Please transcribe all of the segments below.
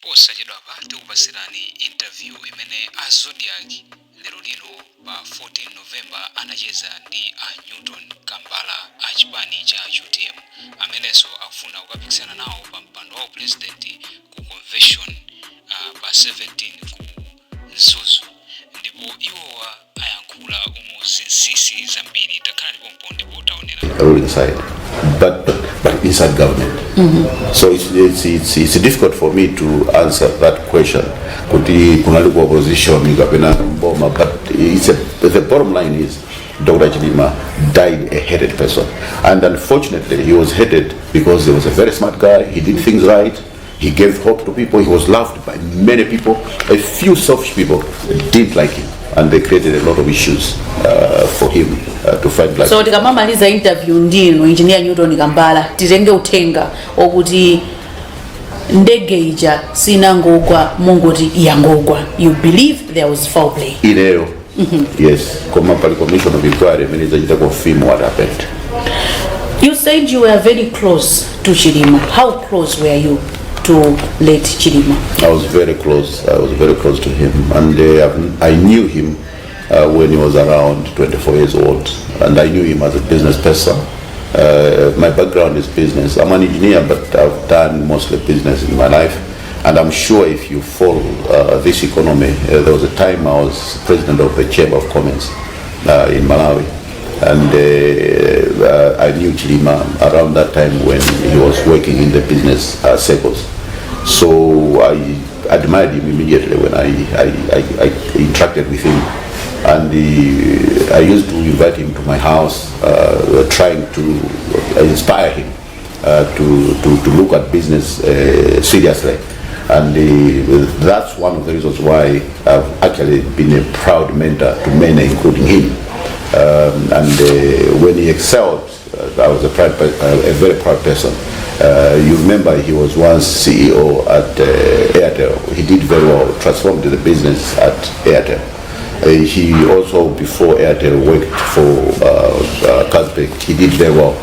Posachedwapa tikupasirani interview imene a Zodiak lero lino pa 14 November anacheza ndi a Newton Kambala a chipani cha UTM, amenenso akufuna kukapikisana nawo pa mpando wa president ku convention pa 17 ku Mzuzu, ndipo iwowa ayankhula umu zinsinsi zambiri. Takhala pompo ndipo taonera. Ruling side, but inside government. So it's difficult for me to answer that question. Kuti kunali ku opposition kapena mboma, but the bottom line is Dr. Chilima died a hated person, and unfortunately he was hated because he was a very smart guy. He did things right. He gave hope to people. He was loved by many people. A few selfish people didn't like him, and they created a lot of issues for him to fight black. So tikamamaliza interview ndinu Engineer Newton Kambala, titenge uthenga okuti ndege ija sinangogwa mungoti yangogwa. You believe there was foul play? Ineyo, yes, koma pali commission of inquiry imene idzachita confirm what happened. You said you were very close to Chilima. How close were you to late Chilima? I was very close. I was very close to him, and I knew him when he was around 24 years old, and I knew him as a business person. My background is business. I'm an engineer, but I've done mostly business in my life. And I'm sure if you follow this economy, there was a time I was president of the Chamber of Commerce in Malawi. And I knew Chilima around that time when he was working in the business circles. So I admired him immediately when I interacted with him. And I used to invite him to my house, trying to inspire him to look at business seriously. And that's one of the reasons why I've actually been a proud mentor to many, including him. And when he excelled, I was a very proud person. You remember he was once CEO at Airtel. He did very well, transformed the business at Airtel. He also, before Airtel, worked for Carlsberg. He did very well.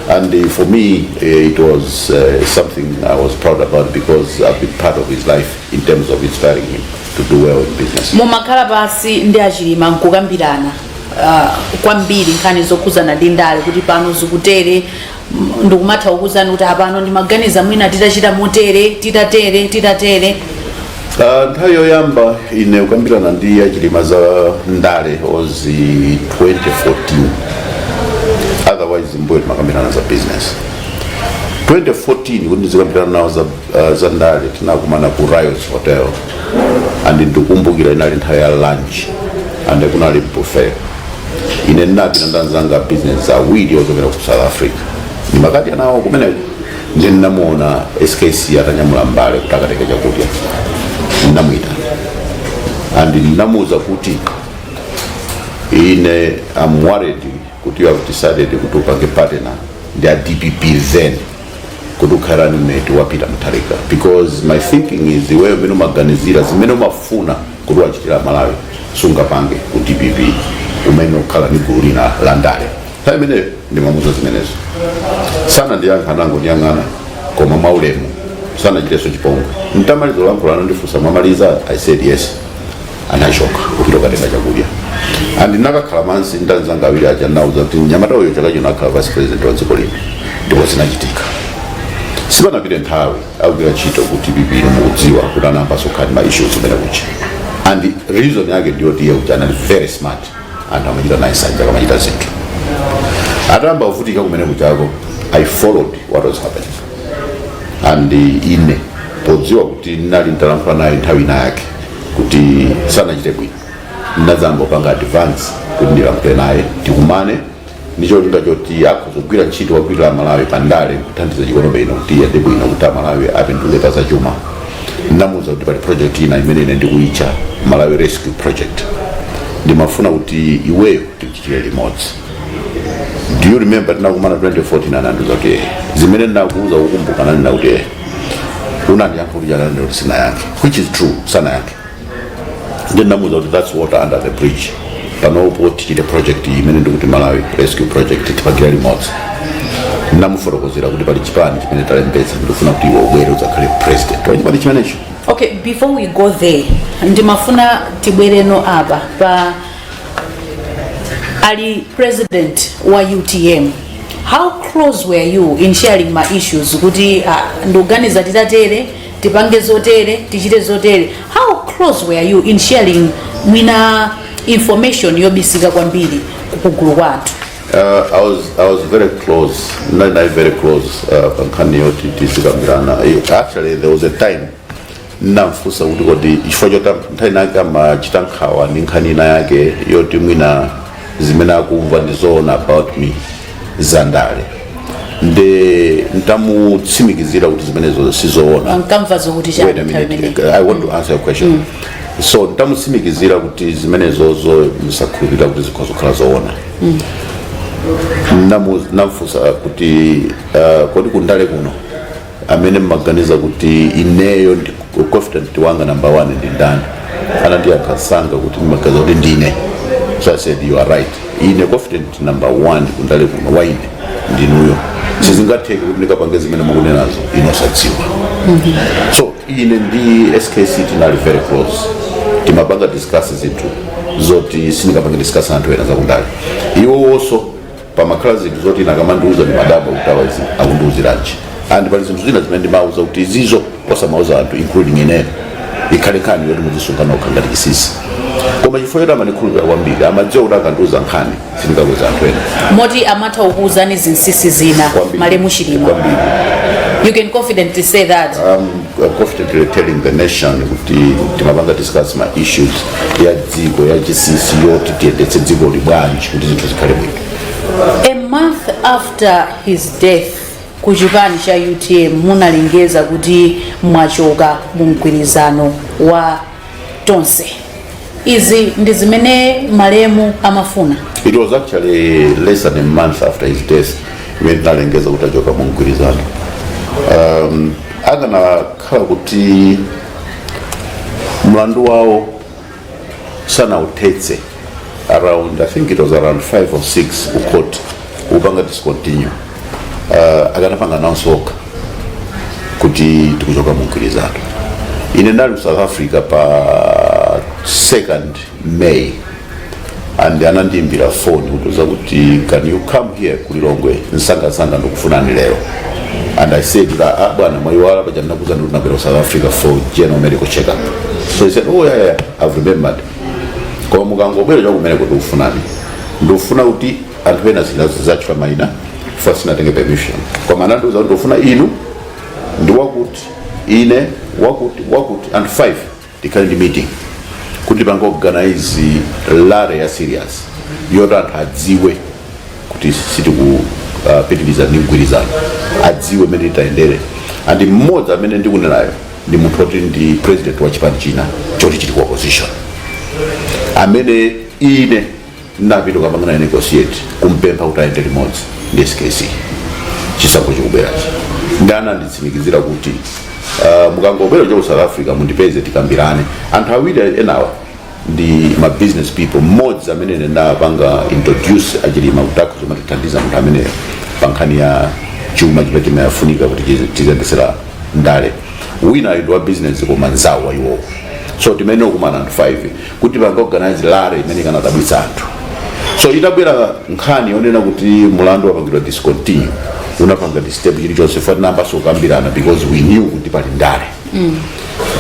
And for me, it was something I was proud about because I've been part of his life in terms of inspiring him to do well in business. Mumakhala pasi ndi aChilima nkukambirana kwambiri nkhani zokhuzana ndi ndale, kuti pano zikutere, ndikumatha kukuzani kuti apano ndimaganiza mwina titachita motere, titatere, titatere? Nthawi yoyamba ine kukambirana ndi aChilima za ndale was 2014. Otherwise mbuyo timakambirana za business. 2014 kuti ndizikambirana nawo za ndale, tinakumana ku Riots Hotel, and ndikumbukira inali nthawi ya lunch and kunali buffet. Ine ndinapita ndi anzanga business awiri ochokera ku South Africa, ndimakati nawo kumeneko. Ndi ndinamuona SKC atanyamula mbale kuti akatenge chakudya. Ndinamuyitana and ndinamuwuza kuti ine am worried kuti you have decided kuti upange partner ndi a DPP, then kuti ukhala mate wa Peter Mutharika, because my thinking is iweyo umene umaganizira, zimene umafuna kuti wachitira Malawi, sungapange ku DPP, umene ukhala ndi gulu lina la ndale. Nthawi imeneyo ndimamuuza zimenezo. Sana ndiyankha, nango ndiyang'ana, koma mwaulemu, sanachitenso chipongwe. Ntamaliza kulankhula anandifunsa, "Mwamaliza?" I said yes. Anachoka kupita kukatenga chakudya and ndinakakhala pansi ndi anzanga awiri aja. Ndinauza kuti mnyamata uyo chaka chino akhala vice president wa dziko lino, ndipo zinachitika. Sipanapite nthawi akugwira ntchito ku DPP, ino mukudziwa kuti anayambanso kukhala ma issues kumene kucha, and reason yake ndiyoti iye kuti anali very smart, anthu amachita naye nsanje akamachita zinthu. Atayamba kuvutika kumene kuchako, I followed what was happening, and ine podziwa kuti ndinali nditalankhula naye nthawi ina yake kuti sanachite bwino, ndinadzamba kupanga advance kuti ndilankhule naye, tikumane ndi cholinga choti akhoza kugwira ntchito wagwirira Amalawi pandale kuthandiza economy ino kuti iyende bwino, kuti Amalawi apindule pa zachuma. Ndinamuwuza kuti pali project ina imene ine ndikuyitcha Malawi Rescue Project, ndimafuna kuti iweyo tichitire limodzi. Do you remember tinakumana 2014? Anandiuza kuti, "Eh, zimene ndinakuuza kukumbuka?" Nanena kuti, "Eh, unandiyankha kuti chana?" Kuti sinayankhe, which is true, sanayankhe. Ndi ndinamuuza kuti that's water under the bridge, panopo tichite project imene ndikuti Malawi Rescue Project, tipangire limodzi. Ndinamufotokozera kuti pali chipani chimene talembetsa, ndikufuna kuti iwe ubwere udzakhale president wa chipani chimenecho. Okay, before we go there, ndimafuna tibwereno apa pa ali president wa UTM. How close were you in sharing ma issues kuti ndikuganiza titatere, tipange zotere, tichite zotere? How close were you in sharing mwina information yobisika kwambiri kugulu kwa anthu? I was very close, not very close pa nkhani yoti tizikambirana. Actually, there was a time ndinamfunsa kuti kodi chifukwa choti nthawi inake amachita nkhawa ndi nkhani ina yake yoti mwina zimene akumva ndi zoona about me zandale, nde ntamutsimikizira kuti zimenezo sizoona. Ankamva zokuti? Wait a minute, I want to answer your question. So ntamutsimikizira kuti zimenezozo musakhulupirira kuti zikhoza kukhala zoona. Namfunsa kuti kodi kundale kuno amene mmaganiza kuti ineyo ndi confidant wanga number one ndi ndani? Anandiyankha sanga kuti ndimaganiza kuti ndine. So I said, "You are right. Ine confidant number one kundale kuno wa ine ndinuyo. Sizingatheke kuti ndikapange zimene mukunenazo inosadziwa." So ine ndi SKC tinali very close. Timapanga discuss zinthu zoti sindingapange discuss anthu ena zakundale. Iwowonso pamakhala zinthu zoti ine akamandiuza ndi madabwa kuti awa izi akundiuziranji, and pali zinthu zina zimene ndimauza kuti izizo osamauza anthu, including ineyo, ikhale nkhani yoti muzisunga nokha ngati chinsinsi. Koma chifukwa choti amandikhulupirira kwambiri, amadziwa kuti akandiuza nkhani sindingakuza anthu ena. Moti amatha kukuwuzani zinsinsi zina? Kwambiri. Malemu Chilima? Kwambiri. You can confidently say that? I'm confidently telling the nation kuti timapanga discuss ma issues ya dziko ya chinsinsi yoti tiyendetse dziko libwanji kuti zinthu zikhale bwino. A month after his death, ku chipani cha UTM munalengeza kuti mwachoka mu mgwirizano wa Tonse. Izi ndi zimene malemu amafuna? It was actually less than a month after his death imene tinalengeza kuti achoka mu mgwirizano. Akanakhala kuti mlandu wawo sanauthetse around, I think it was around 5 or 6 ku court upanga discontinue, akanapanga announce okha kuti tikuchoka mu mgwirizano. Ine ndali ku South Africa pa 2nd May and anandiimbira phone kundiuza kuti, "Can you come here ku Lilongwe msangasanga, ndikufunani lero?" And I said, "Ah bwana, mwayiwala paja ndinakuza ndikuti ndinapita ku South Africa for general medical checkup." So he said, "Oh yeah, I've remembered, koma mukangobwera chakumeneko ndikufunani, ndikufuna kuti anthu ena zatchula mayina chifukwa sinatenge permission, koma anandiuza kuti ndikufuna inu ndi wakuti, ine wakuti, wakuti, anthu 5 tikhale ndi meeting kuti pange organize rally ya serious yoti anthu adziwe kuti sitikupitiriza ndi mgwirizano, adziwe mmene titayendere." And mmodzi amene ndikunenayo ndi munthu oti ndi president wa chipani china choti chili ku opposition, amene ine ndinapita kukapangana negotiate kumpempha kuti ayende limodzi ndi SKC chisankho chikubwerachi. Ndana nditsimikizira kuti mukangobwera cha ku South Africa mundipeze tikambirane. Anthu awiri enawa ndi ma business people, mmodzi amene ine ndapanga introduce aChilima kuti akhoza matithandiza munthu ameneyo pa nkhani ya chuma chimene chimafunika kuti tiziyendesera ndale. Wina ali ndi wa business koma nzawo wa iwowo. So timene ukumana anthu 5 kuti panga organize rally imene ikanadabwitsa anthu. So itabwera nkhani yonena kuti mulandu wapangidwa discontinue, unapanga disturb chilichonse fo tinayambanso kukambirana because we knew kuti pali ndale.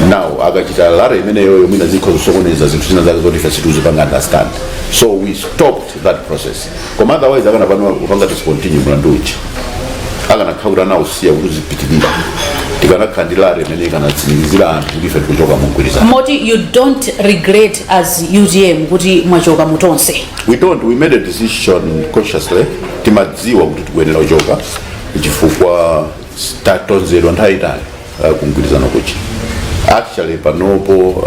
Now akachita rally imeneyoyo mwina zikho zosokoneza zinthu zina zake zoti ife situzipanga understand, so we stopped that process. Koma otherwise akana pano kupanga discontinue mlandu uchi, akanakhala kuti anausiya kuti uzipitirira, tikanakhala ndi rally imene ikanatsimikizira anthu kuti ife tikuchoka mu mgwirizano. Moti you don't regret as UTM kuti mwachoka mu Tonse? We don't. We made a decision consciously. Timadziwa kuti tikuyenera kuchoka chifukwa tatonzedwa nthawi itali kumgwirizano kuchi. Actually panopo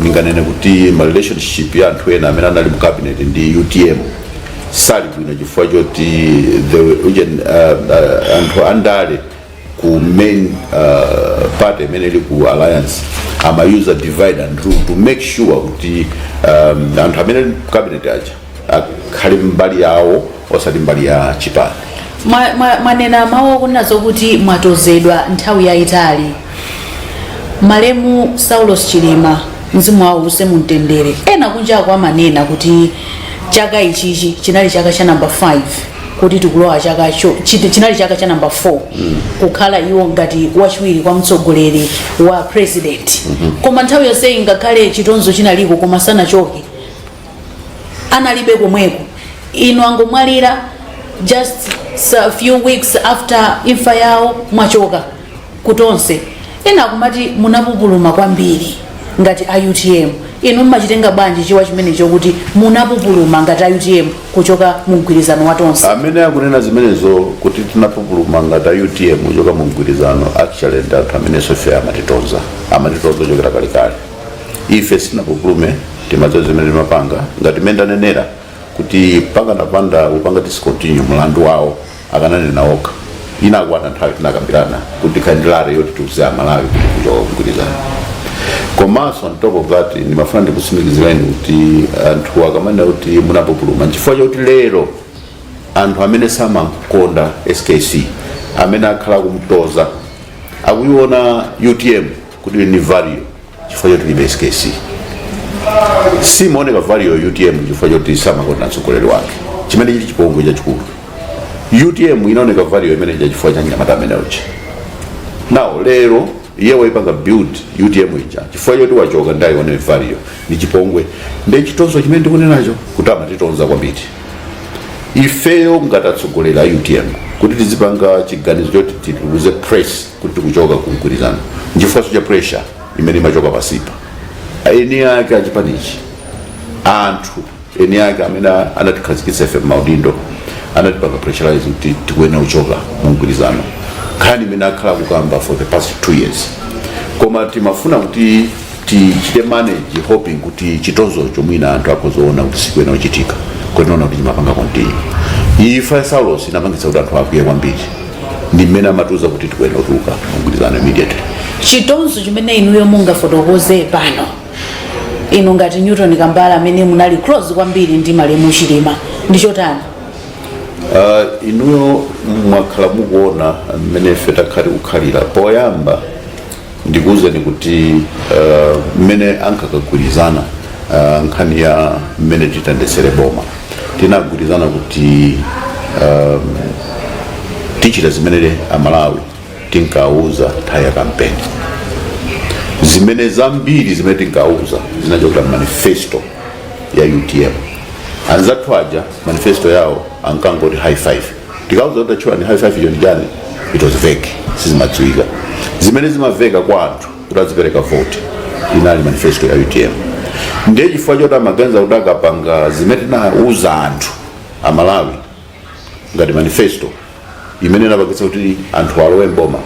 ninganene kuti ma relationship ya anthu ena amene anali mu cabinet ndi UTM sali bwino chifukwa choti anthu andale ku main party imene ili ku alliance amayuza divide and rule to make sure kuti anthu amene ali mu cabinet aja akhale mbali yawo osati mbali ya chipani. Mwanena mawu akunena zokuti mwatozedwa nthawi yayitali. Malemu Saulos Chilima, mzimu wawo use mumtendere, ena kunjako amanena kuti chaka ichichi chinali chaka cha namba 5 kuti tikulowa chaka cho chinali chaka cha namba 4 kukhala iwo ngati wachiwiri kwa mtsogoleri wa president. Koma nthawi yonseyi, ngakhale chitonzo chinaliko, koma sanachoke, analibe komweko. Inu angomwalira, just a few weeks after imfa yawo mwachoka kutonse. Ena akumati munapupuluma kwambiri ngati a UTM. Inu mmachitenga bwanji chiwa chimenecho kuti munapupuluma ngati a UTM kuchoka mu mgwirizano wa Tonse? Amene akunena zimenezo kuti tinapupuluma ngati a UTM kuchoka mu mgwirizano, actually ndi anthu amenenso ife amatitonza, amatitonza kuchokera kalekale. Ife sitinapupulume, timadziwa zimene timapanga. Ngati mmene ndanenera kuti pakanapanda kupanga discontinue mlandu wawo, akananena okha. Inakwana nthawi tinakambirana kuti tikhale ndi rally yoti tiuze Amalawi kuti kuchoka kumgwirizano. Komanso on top of that, ndimafuna ndikutsimikizireni kuti anthu akamanena kuti munapupuluma, nchifukwa chakuti lero anthu amene samakonda SKC, amene akhala kumtoza, akuiona UTM kuti ni value chifukwa choti libe SKC. Simaoneka value UTM chifukwa choti samakonda mtsogoleri wake, chimene chili chipongwe chachikulu. UTM inaoneka value imene chifukwa cha mnyamata amene uja. Now lero iye waipanga build UTM ija, chifukwa choti wachoka ndayione value, ni chipongwe. Ndi chitonzo chimene ndikunenacho kuti amatitonza kwambiri ifeyo ngati atsogoleri a UTM kuti tizipanga chiganizo choti tituluze press kuti tikuchoka ku mgwirizano, nchifukwa cha pressure imene imachoka pasipa. Eni ake achipanichi, anthu eni ake amene anatikhazikitsa ife m'maudindo, anatipanga pressurize kuti tikuyenera kuchoka mu mgwirizano, nkhani imene akhala kukamba for the past 2 years. Koma timafuna kuti tichite manage, hoping kuti chitonzocho mwina anthu akhozoona kuti sikuyenera kuchitika, kotinaona kuti chimapanga continue. Imfa ya Saulos inapangitsa kuti anthu akwiye kwambiri, ndi mmene amatiuza kuti tikuyenera kutuluka mu mgwirizano immediately. Chitonzo chimene inuyo mungafotokoze pano, inu ngati Newton Kambala amene munali close kwambiri ndi malemu Chilima, ndi chotani? Inuyo mwakhala mukuona mmene ife takhali kukhalira. Poyamba ndikuwuzeni kuti mmene ankakagwirizana nkhani ya mmene titendesere boma, tinagwirizana kuti tichita zimene Amalawi tinkawuza nthawi ya kampeni. Zimene zambiri zimene tinkawuza zinachokera manifesto ya UTM. Anzathu aja manifesto yawo ankangoti high five. Tikauza kuti achiwa ni high five iyo ndi chani, it was vague, sizimadziwika. Zimene zimaveka kwa anthu kuti azipereka vote inali manifesto ya UTM. Ndiye chifukwa choti amaganiza kuti akapanga zimene tinauza anthu Amalawi ngati manifesto imene inapangitsa kuti anthu alowe mboma,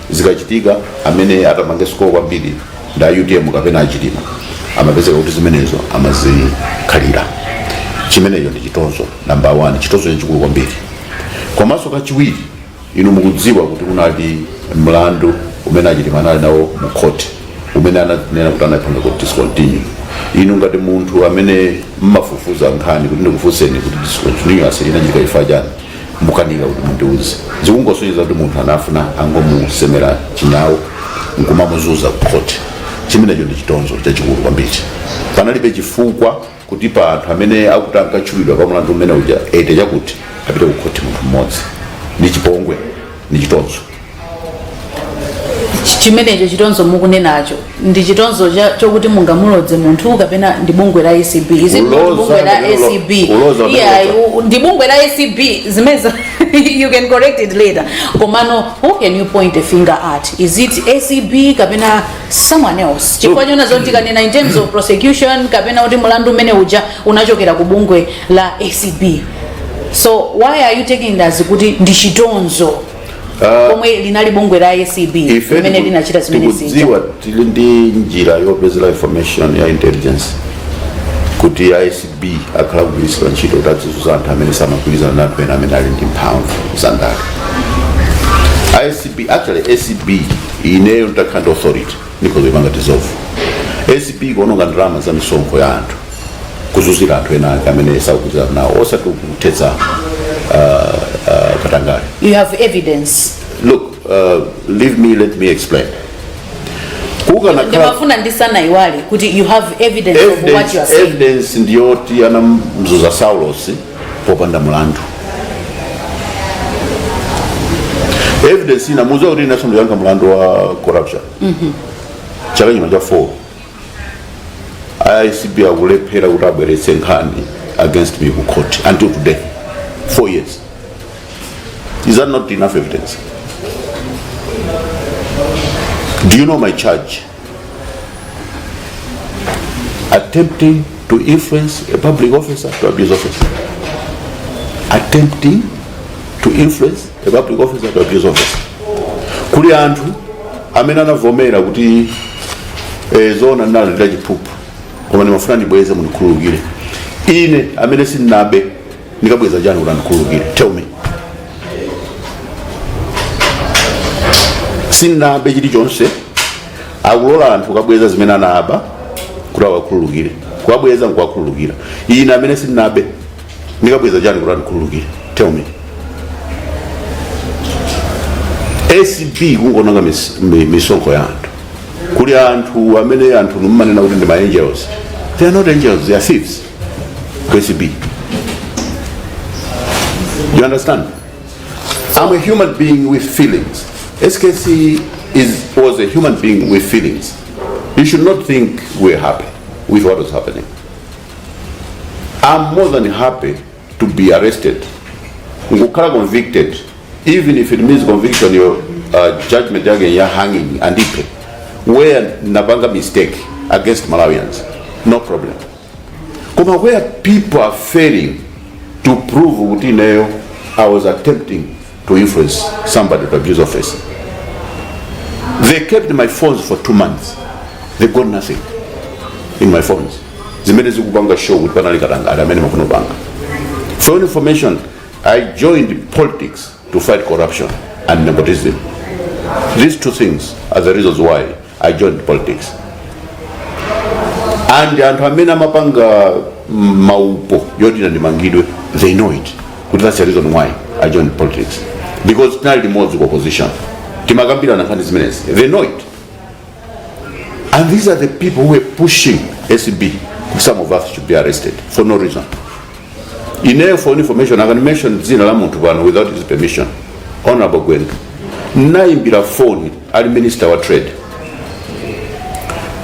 zikachitika amene atamange score kwambiri ndi a UTM kapena aChilima, amapezeka kuti zimenezo amazikhalira. Chimenecho ndi chitonzo number one, chitonzo chachikulu kwambiri. Komanso kachiwiri, inu mukudziwa kuti kunali mlandu umene aChilima anali nawo mu court, umene ananena kuti anapanga kuti discontinue. Inu ngati munthu amene mmafufuza nkhani, kuti ndikufunseni kuti discontinuous inachitika chifukwa chani, mukanika kuti mundiuze. Zikungosonyeza kuti munthu anafuna angomusemera chinyawo nkumamuzuza ku court. Chimenecho ndi chitonzo chachikulu kwambiri. Panalibe chifukwa kuti pa anthu amene akuti ankatchulidwa pa mlandu umene uja ete chakuti apite ku court munthu mmodzi. Ndi chipongwe, ndi chitonzo. Chimenecho chitonzo mukunenacho ndi chitonzo chokuti mungamulodze munthu kapena ndi bungwe la ACB? Is it not Uloza bungwe la kapena ACB? Uloza kapena Yeah, uloza. ndi bungwe la ACB zimenezo. You can correct it later. Komano who can you point a finger at? Is it ACB kapena someone else? Chifukwa chona zoti tikanena in terms of prosecution kapena kuti mulandu umene uja unachokera ku bungwe la ACB, so why are you taking it as kuti ndi chitonzo pomwe linali bungwe la ACB Ife limene linachita zimene zija? Tikudziwa, tili ndi njira yopezera information ya intelligence kuti ACB akhala kugwiritsidwa ntchito kuti azizuza anthu amene samagwirizana ndi anthu ena amene ali ndi mphamvu za ndale. ACB, actually ACB, ineyo nditakhala ndi authority ndikhoza ipanga dissolve ACB. Kuononga ndalama za misonkho ya anthu kuzuzira anthu ena ake amene sakugwirizana nawo, osati kuthetsa katangale. You have evidence? Look, leave me, let me explain. Kukanakhala Ndimafuna ndisanayiwale kuti you have evidence of what you are saying. Evidence ndiyoti anamzuza Saulos popanda mulandu. Evidence ina, muziwa kuti inenso ndiyankha mulandu wa corruption chaka chino cha 4. ACB akulephera kuti abweretse nkhani against me ku court until today, 4 years. Is that not enough evidence? Do you know my charge? Attempting to influence a public officer to abuse office. Attempting to influence a public officer to abuse office. Kuli anthu amene anavomera kuti zoona ndinalandira chiphuphu, koma ndimafuna ndibweze, mundikhululukire. Ine amene sindinabe ndikabweza chani kuti andikhululukire? Tell me. Sindinabe chilichonse, akulola anthu kukabweza zimene anaba kuti awakhululukire, kuwabweza nkuwakhululukira. Ine amene sindinabe ndikabweza chani kuti andikhululukire? Tell me. ACB kungononga misonkho ya anthu. Kuli anthu amene anthu mumanena kuti ndi ma angels. They are not angels, they are thieves ku ACB. You understand? I'm a human being with feelings. SKC was a human being with feelings. You should not think we're happy with what was happening. I'm more than happy to be arrested, nkukhala convicted, even if it means conviction, your judgment yake ya hanging, andiphe where napanga mistake against Malawians, no problem. Koma where people are failing to prove kuti ineyo I was attempting to influence somebody to abuse office. They kept my phones for 2 months. They got nothing in my phones zimene zikupanga show kuti panali katangale amene amafuna kupanga. For your information, I joined politics to fight corruption and nepotism. These two things are the reasons why I joined politics. And anthu amene amapanga maupo yoti ine ndimangidwe, they know it kuti that's the reason why I joined politics, because tinali limodzi ku opposition, timakambirana nkhani zimenezi. They know it. And these are the people who were pushing ACB. Some of us should be arrested for no reason. Ineyo, for information, I can mention dzina la munthu pano without his permission, Honorable Gwengwe. Nayimbira phone ali minister wa trade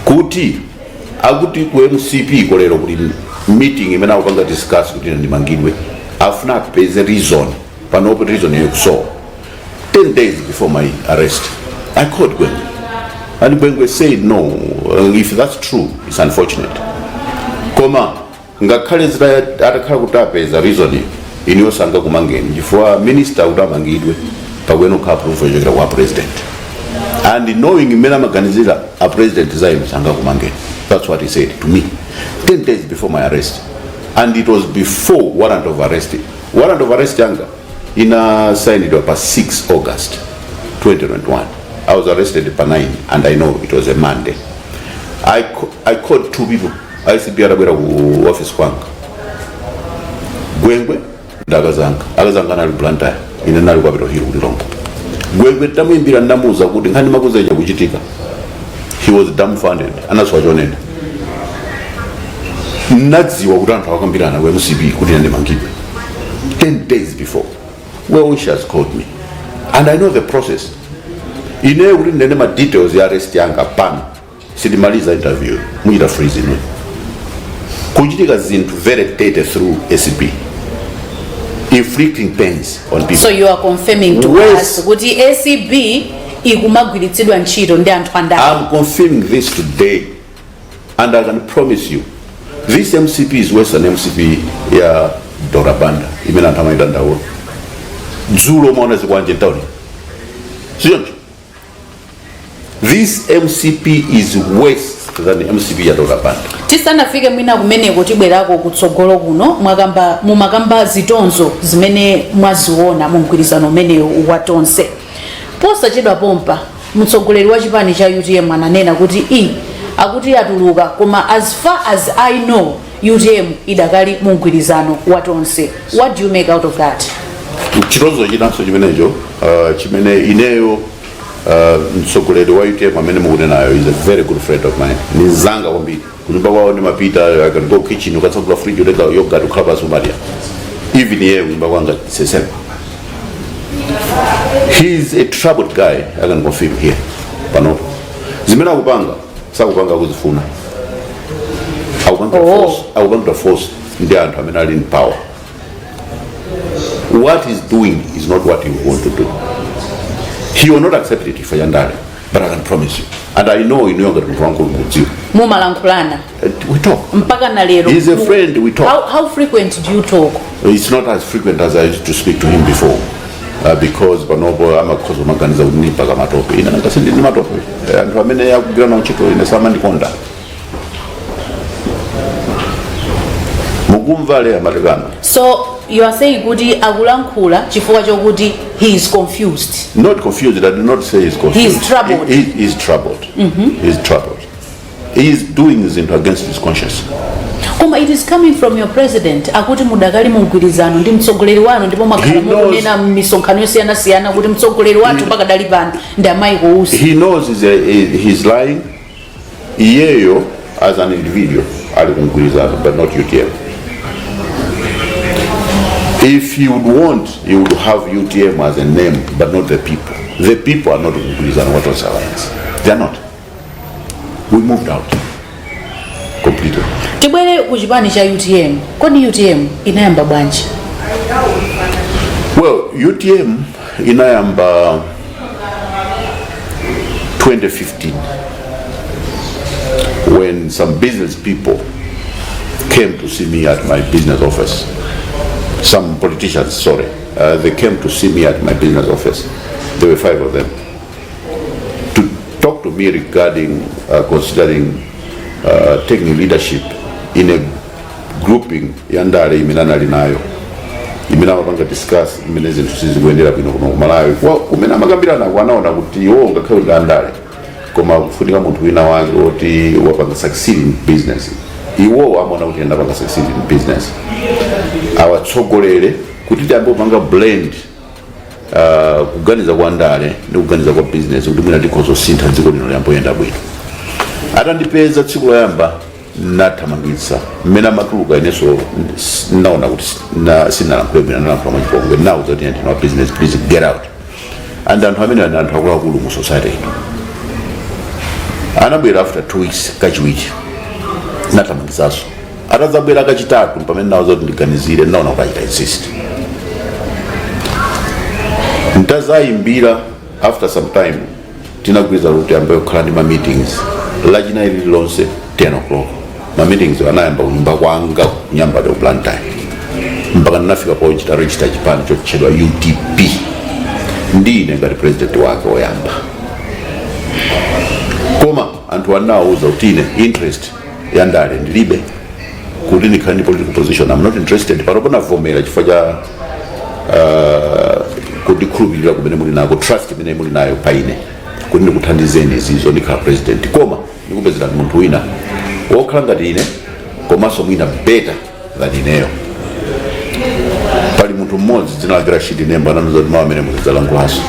kuti akuti ku MCP kolero kuti meeting imene akupanga discuss kuti ine ndimangidwe, afuna apeze reason. Panopo reason yokusowa. 10 days before my arrest, I called Gwengwe and Gwengwe said, "No, if that's true, it's unfortunate, koma ngakhale atakhala kuti apeza reason, iniyo sangakumangeni chifukwa minister kuti amangidwe pakuyenera kukhala approval yochokera kwa president, and knowing mmene amaganizira a president za inu, sangakumangeni." That's what he said to me 10 days before my arrest, and it was before warrant of arrest. Warrant of arrest yanga inasainidwa pa 6 August 2021. I was arrested pa 9, and I know it was a Monday. I called two people ACB atabwera ku office kwanga, Gwengwe ndi akazanga. Akazanga anali Blantyre, ine nali ku Capitol Hill ku Lilongwe. Gwengwe tamuyimbira, ndamuuza kuti nkhani makuza ija kuchitika. He was dumbfounded, anasowa chonena. Nadziwa kuti anthu akambirana ku MCP kuti ine ndimangidwe 10 days before. Well wishers called me, and I know the process. Ineyo kuti ndinene ma details ya arrest yanga pano, sindimaliza interview, muchita freeze inu. Kuchitika zinthu very dirty through ACB, inflicting pains on people. So you are confirming to us kuti ACB ikumagwiritsidwa ntchito ndi anthu andale? I'm confirming this today, and I can promise you this MCP is worse than MCP ya Dora Banda imene anthu amayidandaula. Dzulo mwaona zikwanje mtauni, sichoncho? This MCP is worse than MCP ya Dora Banda. Tisanafike mwina kumeneko, tibwerako kutsogolo kuno. Mwakamba, mumakamba zitonzo zimene mwaziona mu mgwirizano umenewu wa Tonse. Posachedwa pompa mtsogoleri wa chipani cha UTM ananena kuti i akuti atuluka, koma as far as I know, UTM idakali mu mgwirizano wa Tonse. What do you make out of that? Chitonzo chinanso chimenecho, chimene ineyo Mtsogoleri wa UTM amene mukunenayo is a very good friend of mine, ni mzanga kwambiri. Kunyumba kwawo ndimapita. I can go kitchen, ukatsegula fridge, utenga yogurt, ukhala pasi, umadya. Even iye kunyumba kwanga it's the same. He's a troubled guy, I can confirm here. Panopo zimene akupanga sakupanga kuzifuna, akupanga force, akupanga force ndi anthu amene ali in power. What he's doing is not what he want to do. He will not accept it if andale, but I can promise you, and I know inuyo ngati munthu wankulu mukudziwa. Mumalankhulana? We talk. Mpaka na lero? He's a friend, we talk. How frequent do you talk? It's not as frequent as I used to speak to him before, because panopo amakhoza kumaganiza kuti ndipaka matope. Ine nangasi ndini matope. Anthu amene akugwira nawo ntchito ine samandikonda, mukumva le amatekano. So you are saying kuti akulankhula chifukwa chokuti he is confused? Not confused. I do not say he's confused. He is troubled. He is troubled. He is troubled. He is doing zinthu against his conscience. Koma it is coming from your president, akuti mudakali mu mgwirizano ndi mtsogoleri wanu, ndipo mwakhala He knows- mukunena m'misonkhano yosiyanasiyana kuti mtsogoleri wathu pakadali pano ndi a Michael Usi. He knows he's lying. Iyeyo as an individual ali kumgwirizano, but not UTM. If he would want, he would have UTM as a name, but not the people. The people are not kumgwirizano wa Tonse Alliance. They are not. We moved out completely. Tibwere ku chipani cha UTM. Kodi UTM inayamba bwanji? Well, UTM inayamba 2015 when some business people came to see me at my business office. Some politicians, sorry, they came to see me at my business office. There were five of them to talk to me regarding considering taking leadership in a grouping ya ndale imene anali nayo, imene amapanga discuss imene zinthu sizikuyendera bwino kuno ku Malawi. Kumene amakambirana anaona kuti iwo ngakhale ndi andale, koma kufunika munthu wina wake woti wapanga succeed in business. Iwowo amaona kuti ndapanga succeed in business, awatsogolere kuti tiyambe kupanga blend kuganiza kwa ndale ndi kuganiza kwa business, kuti mwina tikhoza kusintha dziko lino liyamboyenda bwino. Atandipeza tsiku loyamba, nathamangitsa. Mmene amatuluka, inenso naona kuti sinalankhule bwino, nalankhula mwachipongwe, nawauza kuti ndine wa business, please get out. And anthu amene ali anthu akuluakulu mu society ino anabwera after 2 weeks kachiwiri, nathamangitsanso. Atadzabwera kachitatu, pamene nawauza kuti ndiganizire, naona kuti achita insist. Ntazayimbira after some time, tinagwirizana kuti ambe kukhala ndi ma meetings Lachinayi lililonse 10 o'clock. Ma meetings anayamba kunyumba kwanga ku Nyambadwe ku Blantyre, mpaka ndinafika pochita register chipani chotchedwa UTP ndine ngati president wake woyamba. Koma anthu anawauza kuti ine interest ya ndale ndilibe, kuti ndikhale ndi political position, I'm not interested. Panopo navomera chifukwa cha kundikhulupirira kumene muli nako, trust imene muli nayo pa ine kuti ndikuthandizeni izizo, ndikhala president, koma ndikupezerani munthu wina wokhala ngati ine komanso mwina better than ineyo. Pali munthu mmodzi dzina lake Rashid Nembo, anandiuza kuti mawu amene muzidzalankhulaso,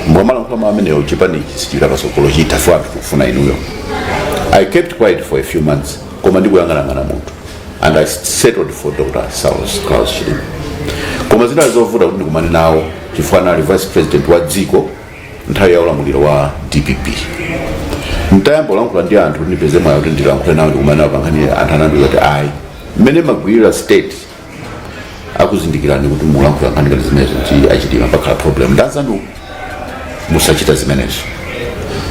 mukamalankhula mawu amenewo chipanichi sichipita patsogolo, chitha anthu tikufuna inuyo. I kept quiet for a few months, koma ndikuyang'anang'ana munthu, and I settled for Dr. Saulos Klaus Chilima. Koma zinali zovuta kuti ndikumane nawo chifukwa anali vice president wa dziko nthawi ya ulamuliro wa DPP. Ntayamba kulankhula ndi anthu kuti ndipeze mwayi kuti ndilankhule nawo, ndikumane nawo pankhani, anthu anandiuza kuti ayi, mmene magwirira state akuzindikirani kuti mulankhula nkhani ngati zimenezo kuti a Chilima pakhala problem, ndanzanu, musachita zimenezo.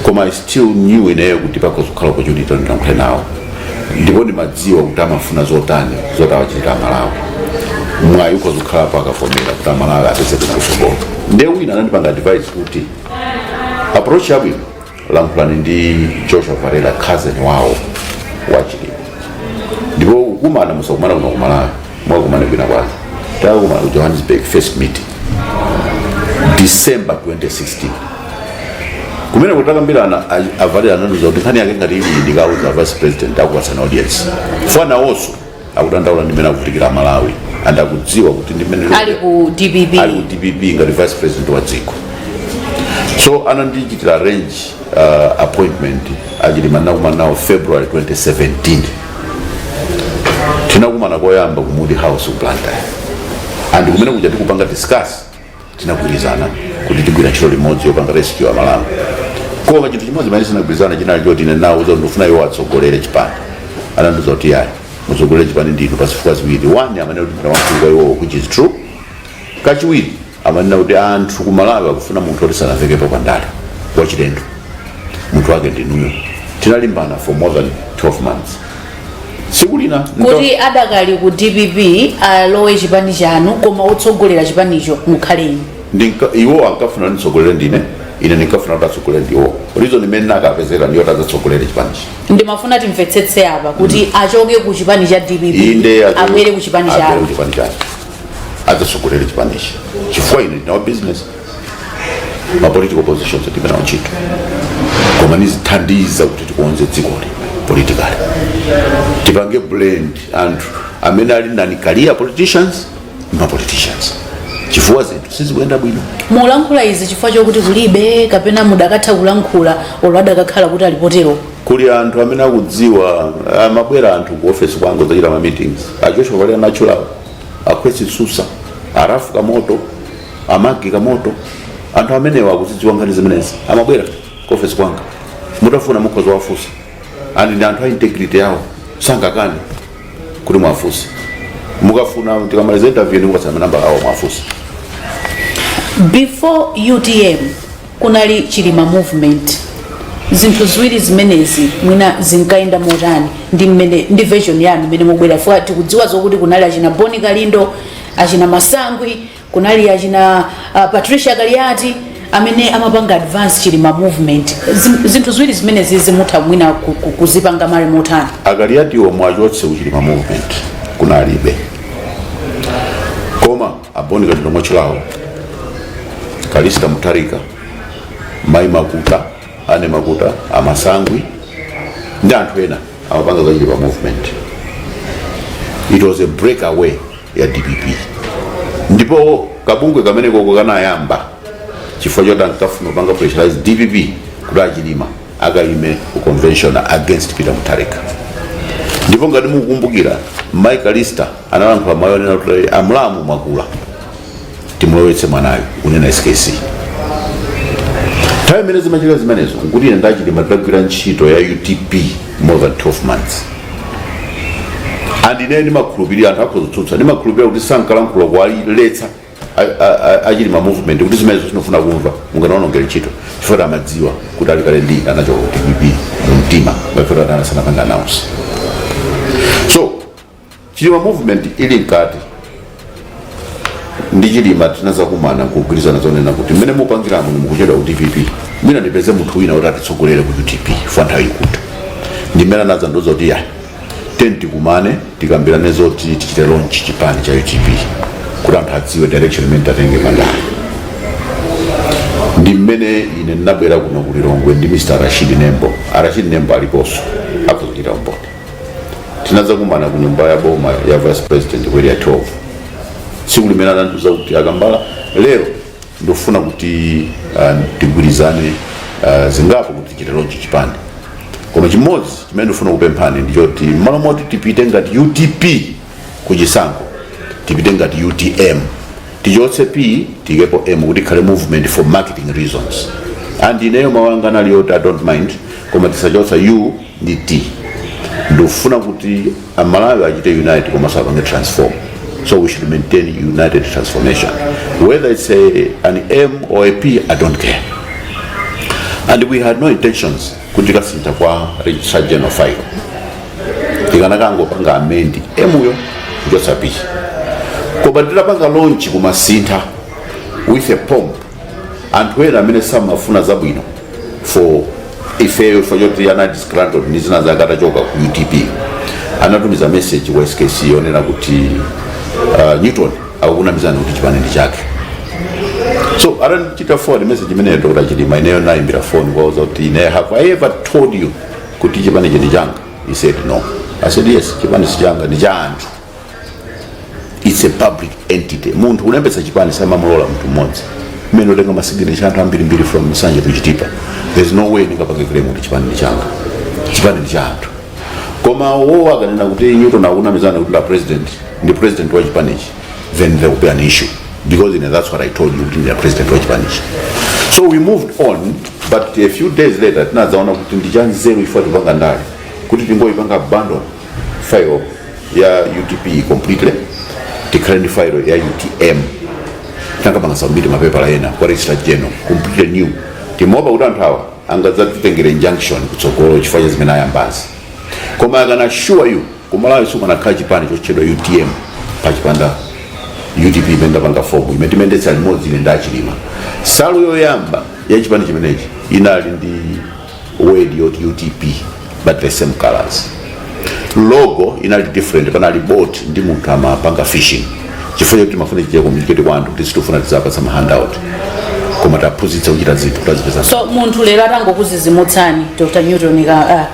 Koma I still knew ineyo kuti pakhoza kukhala opportunity ndilankhule nawo, ndipo ndimadziwa kuti amafuna zotani zoti awachitira Amalawi. Mwayi ukhoza kukhalapo akavomera kuti Amalawi apeze bwino kutsogolo. Ndiye wina anandipanga advice kuti approach yabwino, lankhulani ndi Joshua Valera, cousin wawo wa Chilima, ndipo kukumana musakumana kuno kumalawi, mwakumana kwina kwake. Takumana ku Johannesburg, first meeting December 2016. Kumene kutakambirana, a Valera anandiuza kuti nkhani yake ngati ili ndikauza vice president, akupatsana audience, fana wonso akudandaula ndimene akuvutikira Malawi and akudziwa kuti ndimene Ali ku DPP. Ali ku DPP ngati vice president wa dziko. So anandichitira arrange appointment aChilima. Nakumana nawo February 2017. Tinakumana koyamba ku Moody House ku Blantyre, and kumene kuja tikupanga discuss, tinagwirizana kuti tigwira ntchito limodzi yopanga rescue Amalawi. Koma chinthu chimodzi chimene sinagwirizana chinali choti ine nawuza kuti ndifuna iwo atsogolere chipani. Anandiuza kuti yayi, mutsogolere chipani ndinu pa zifukwa ziwiri. One, amene kuti ndine wamkulu kwa iwowo, which is true. Kachiwiri, amanena kuti anthu ku Malawi akufuna munthu oti sanavekepo pandale, wachilendo, munthu wake ndinuyo. Tinalimbana for more than 12 months. Tsiku lina kuti adakali ku DPP alowe chipani chanu, koma otsogolera chipanicho mukhale inu. Iwo ankafuna nditsogolere ndine, ine ndinkafuna kuti atsogolere ndiwo. Reason imene nakapezeka ndiyo adzatsogolere chipanichi. Ndimafuna timvetsetse apa kuti achoke ku chipani cha DPP, inde, abwere ku chipani abwere chanu. ku chipani chanu, adzatsogolere chipanichi, chifukwa ine ndinawa business, ma political positions ndimene ntchito, koma nizithandiza kuti tikonze dzikoli politically, tipange blend anthu amene ali nani career politicians, ma politicians, chifukwa zinthu sizikuyenda bwino. Mulankhula izi chifukwa chokuti kulibe, kapena mudakatha kulankhula olo adakakhala kuti alipotero? Kuli anthu amene akudziwa. Amabwera anthu ku office kwangu zachita ma meetings, a Joshua Valera Natural, aKwesi Susa, aRafu Kamoto, aMagi Kamoto. Anthu amenewa akuzidziwa nkhani zimenezi. Amabwera ku office kwanga. Mutafuna mukhoza wafunsa, and ndi anthu a integrity yawo, sangakane kuti mwafunse. Mukafuna, tikamaliza interview, ndikupatsana manamba awo, mwafunse. Before UTM kunali Chilima Movement. Zinthu ziwiri zimenezi mwina zinkayenda motani ndi mmene ndi version yanu imene mubwera? Fuka tikudziwa zokuti kunali achina Boni Kalindo, achina Masangwi, kunali achina Patricia Kaliati amene amapanga advance Chilima Movement. Zinthu ziwiri zimenezi zimutha mwina kuzipanga mali motani? AKaliatiwo mwachotse kuChilima Movement, kunalibe. Koma aBoni Kalindo mwatchulawo, Kalista Mutharika, Mai Makuta, ane Makuta, aMasangwi ndi anthu ena amapanga za Chilima Movement. It was a breakaway ya DPP, ndipo kabungwe kamene koko kanayamba chifukwa choti ankafuna kupanga pressurize DPP kuti aChilima akayime ku convention against Peter Mutharika. Ndipo ngati mukukumbukira, Mike Kalista analankhula mawu onena kuti amulamu mwakula, timulowetse mwanayo, kunena SKC. Nthawi imene zimachitika zimenezo nkuti ine ndaChilima tidagwira ntchito ya UTP more than 12 months, and ine ndimakhulupirira, anthu akhoza, ndimakhulupirira kuti sankalankhula kuwaletsa aChilima Movement kuti zimenezo sinofuna kumva, munganaonongere ntchito, chifukwa amadziwa kuti ali kale ndi anachoka ku DPP mu mtima, ngakhale kuti anasanapanga announce. So Chilima Movement ili mkati ndi Chilima, tinazakumana kugwirizana zonena kuti mmene mupangiramo mukuchedwa ku DPP, mwina ndipeze munthu wina kuti atitsogolere ku UTP fa nthawi ikuta. Ndi mmene anadzandiuza kuti ya, teni tikumane, tikambirane zoti tichite launch chipani cha UTP kuti anthu adziwe direction imene tatenge pandale. Ndi mmene ine ndinabwera kuno ku Lilongwe ndi Mr Rashid Nembo. Rashid Nembo aliponso, akuchita umboni. Tinadzakumana ku nyumba ya boma ya vice president ku Area 12. Tsiku limene anandiuza kuti, "Akambala, lero ndikufuna kuti tigwirizane zingapo kuti tichite launch chipani, koma chimodzi chimene ndifuna kupemphani ndichoti mmalo moti tipite ngati UTP kuchisankho, tipite ngati UTM, tichotse P, tikepo M kuti ikhale movement for marketing reasons." And ineyo mawu anga anali oti, "I don't mind, koma tisachotsa U ndi T. Ndikufuna kuti Amalawi achite unite komanso apange transform, so we should maintain united transformation. Whether it's an M or a P, I don't care." And we had no intentions kuti kasintha kwa Registrar General file, tikanakangopanga amend M yo kuchotsa P. Koma titapanga launch kumasintha with a pomp, anthu ena amene samafuna zabwino for ifeyo for choti ana disgruntled ndi zina zake atachoka ku UTP, anatumiza message kwa SKC yonena kuti Newton akukunamizani kuti chipani ndi chake. So atachita forward message imeneyo Dr Chilima, ineyo nayimbira phone kwauza kuti, "Ine, have I ever told you kuti chipani chindi changa?" He said, "No." I said, "Yes, chipani si changa, ndi cha anthu. It's a public entity. Munthu kulembetsa chipani samamulola munthu mmodzi. Mmene utenga masignature anthu ambirimbiri from Nsanje to Chitipa, there's no way ndingapange claim kuti chipani ndi changa. Chipani ndi cha anthu. Koma wo akanena kuti Newton akunamizana kuti nda president, ndi president wa chipanichi, then there will be an issue, because that's what I told you, kuti ndi president wa chipanichi. So we moved on, but a few days later tinadzaona kuti ndi chanzeru ifo tipanga ndale kuti tingoyipanga abandon file ya UTP completely, tikhale ndi file ya UTM. Tinakapanga submit mapepala ena kwa Registrar General, completely new. Timopa kuti anthu awa angadzatitengere injunction kutsogolo chifukwa cha zimene ayambazi. Koma I can assure you, kumalawi sikunakhala chipani chotchedwa UTM pachipanda UTP imene ndapanga form, imene timendetsa limodzi ine ndachilima. Salu yoyamba ya chipani chimenechi inali ndi word yoti UTP, but the same colors. Logo inali different, panali boat ndi munthu amapanga fishing, chifukwa choti timafuna chichite communicate kwa anthu kuti sitifuna tizapatsa ma handout, koma taphunzitsa kuchita zinthu kuti azipeza. So munthu lero atangokuzizimutsani, Dr Newton ka,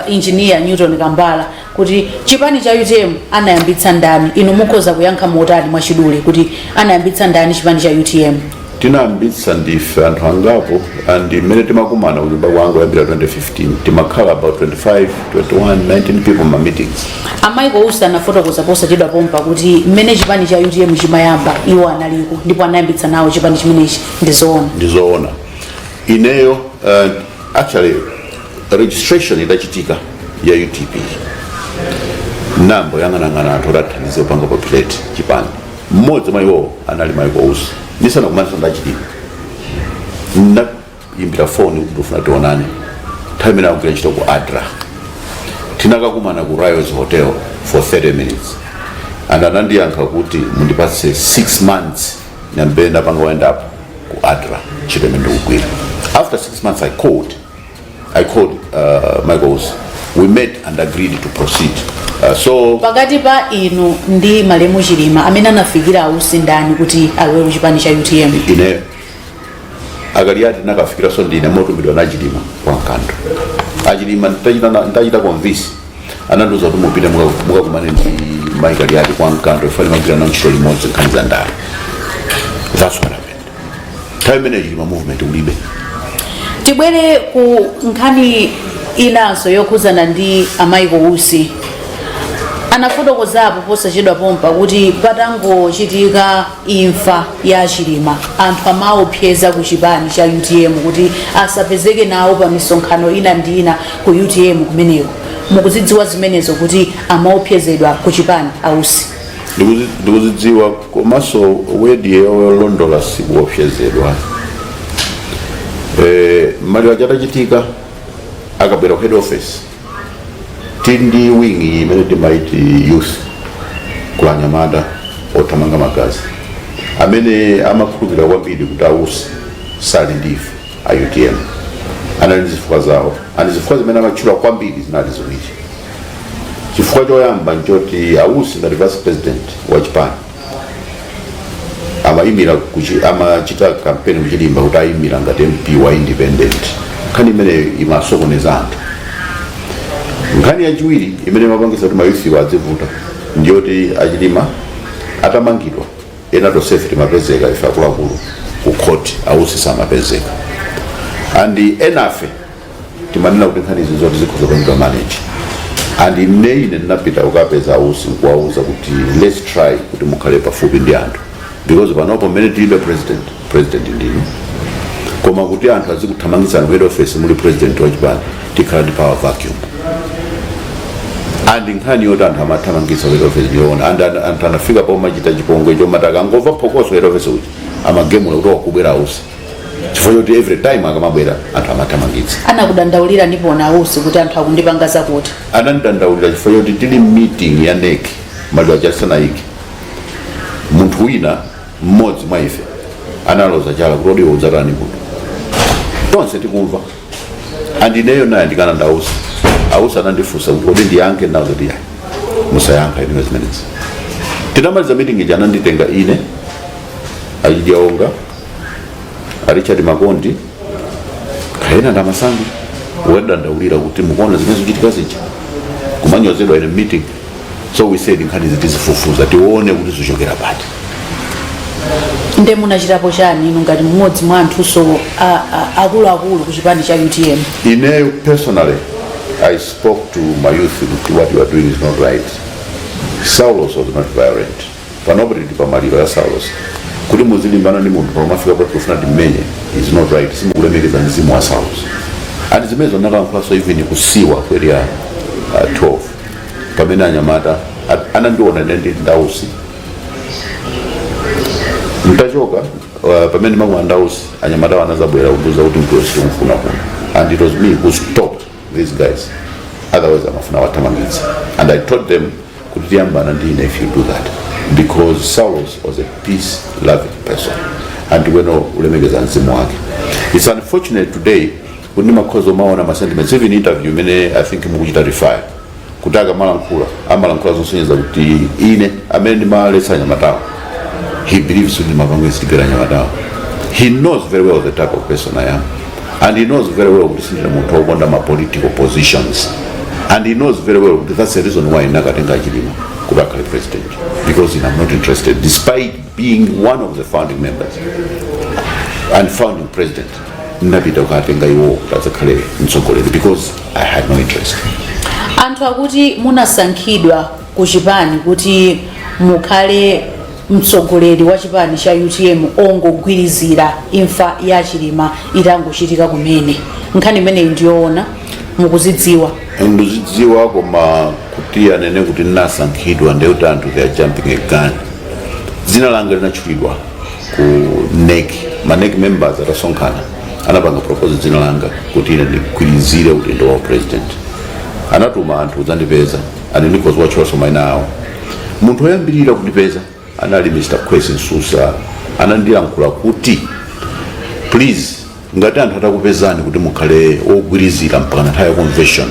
Engineer Newton Kambala, kuti chipani cha UTM anayambitsa ndani, inu mukhoza kuyankha motani mwachidule kuti anayambitsa ndani chipani cha UTM? Tinayambitsa ndife anthu angapo, and mmene timakumana kunyumba kwangu kuyambira 2015, timakhala about 25, 21, 19 people ma meetings. A Michael Usi anafotokoza posachedwa pompa kuti mmene chipani cha UTM chimayamba iwo analiko ndipo anayambitsa nawo chipani chimenechi. Ndizoona? Ndizoona. Ineyo, actually registration idachitika ya UTP, nambo yang'anang'ana anthu kuti athandize kupanga populate chipani. Mmodzi mwa iwowo anali Michael Usi. Ndisanakumanisa ndachilima, ndayimbira foni kuti ndifuna tionane. Nthawi imene akugwira ntchito ku ADRA, tinakakumana ku Ryalls Hotel for 30 minutes, and anandiyankha kuti mundipatse 6 months nyambe ndapanga wind up ku ADRA, ntchito imene ndikugwira. After 6 months I called Michael Usi. We met and agreed to proceed. So Pakati pa inu ndi malemu Chilima, amene anafikira ausi ndani kuti alowe ku chipani cha UTM? Ine. Akaliati nakafikiranso ndine, motumidwa na Chilima kwa Mkando. Achilima nditachita convince, anandiuza kuti mupite mukakumane ndi Michael Yati kwa Mkando, ifani magwira nawo ntchito limodzi nkhani za ndale. That's what happened. Nthawi imene Chilima Movement ulibe. Tibwere ku nkhani inanso yokhuzana ndi a Michael Usi. Anafotokozapo posachedwa pompa kuti patangochitika imfa ya Chilima, anthu amaopseza ku chipani cha UTM kuti asapezeke nawo pa misonkhano ina ndi ina ku UTM kumeneko. Mukuzidziwa zimenezo kuti amaopsezedwa ku chipani ausi? Ndikuzidziwa, komanso word yolondola sikuopsezedwa. Maliro achatachitika, akabwera ku head office, tili ndi wing imene timaiti youth, kulanyamata othamanga magazi amene amakhulupirira kwambiri kuti ausi sali ndife a UTM. Anali ndi zifukwa zawo, and zifukwa zimene amatchula kwambiri zinali ziwiri. Chifukwa choyamba nchoti ausi ngati vice president wa chipani amayimira amachita kampeni kuchilimba kuti ayimira ngati MP wa independent. Nkhani imeneyo imasokoneza anthu. Nkhani yachiwiri imene imapangisa kuti mayouthwo adzivuta ndiyoti achilima atamangidwa, ena tonsefe timapezeka, ife akuluakulu, ku court, ausi samapezeka. And enafe timanena kuti nkhani izi zoti zikhoza kupangidwa manage, and ine ndinapita kukapeza ausi nkuwauza kuti let's try kuti mukhale pafupi ndi anthu, because panopo mmene tilibe president, president ndinu, koma kuti anthu azikuthamangitsani ku head office muli president wa chipani, tikhala ndi power vacuum. And nkhani yoti anthu amathamangitsa ku head office ndiyoona, and anthu anafika pomachita chipongwe chomati akangomva phokoso head office uja, amagemula kuti wakubwera ausi, chifukwa choti every time akamabwera anthu amathamangitsa. Anakudandaulira ndipona ausi kuti anthu akundipanga zakuti? Anandidandaulira chifukwa choti tili meeting ya NEC, maliro achasanayike, munthu wina mmodzi mwa ife analoza chala kuti odiwo udzatani kuno, tonse tikumva. And ineyo naye ndikana ndausa. Ausa anandifunsa kuti kodi ndiyankhe? Nazo kuti yayi, musayankha ineyo zimenezi. Tinamaliza meeting ija, ananditenga ine, Achijaonga, a Richard Makondi, kaena ndamasangi, wadandaulira kuti mukuona zimene zikuchitika zija, kumanyozedwa in a meeting. So we said nkhani zitizifufuza, tione kuti zichokera pati. Nde munachitapo chani inu ngati mmodzi mwa anthunso akuluakulu ku chipani cha UTM? Ineyo personally, I spoke to my youth kuti what you are doing is not right. Saulos was not violent. Panopo tili pamaliro ya Saulos, kuti muzilimbana ndi munthu pamafika pati kufuna timmenye is not right. Simukulemekeza mzimu wa Saulos. And zimenezo ndakalankhulaso even kusiwa ku Area 12 pamene anyamata anandiona ine ndi Ndausi mtachoka. Pamene mamwe Ndausi, anyamata anazabwera kundiuza kuti mtulo sitimufuna kuno, and it was me who stopped these guys, otherwise amafuna wathamangitsa. And I told them kuti tiyambana ndi ine if you do that, because Saulos was a peace loving person and weno ulemekeza mzimu wake. It's unfortunate today kuti ndimakhoza umaona ma sentiments, even interview imene I think mukuchita refer, kuti akamalankhula amalankhula zosonyeza kuti ine amene ndimaletsa anyamatawo. He believes kuti ndimapanga instigate anyamatawo. He knows very well the type of person I am, and he knows very well kuti sindine munthu wokonda ma political positions, and he knows very well kuti that's the reason why ndakatenga Chilima kuti akhale president, because I'm not interested, despite being one of the founding members and founding president. Ndinapita kukatenga iwo kuti adzakhale mtsogoleri because I had no interest. Anthu akuti munasankhidwa ku chipani kuti mukhale mtsogoleri wa chipani cha UTM ongogwirizira imfa ya Chilima itangochitika kumene. Nkhani imeneyi ndiyoona? Mukuzidziwa? Ndizidziwa, koma kuti anene kuti ndinasankhidwa, ndekuti anthu they are jumping a gun. Dzina langa linatchulidwa ku NEC. Ma NEC members atasonkhana anapanga propose dzina langa kuti ine ndigwirizire udindo wa president. Anatuma anthu kudzandipeza, and ndikhoza watchulanso mayina awo. Munthu woyambirira kundipeza anali Mr. Kwesi Msusa. Anandiyankhula kuti, "Please, ngati anthu atakupezani kuti mukhale wogwirizira mpaka nthawi ya convention,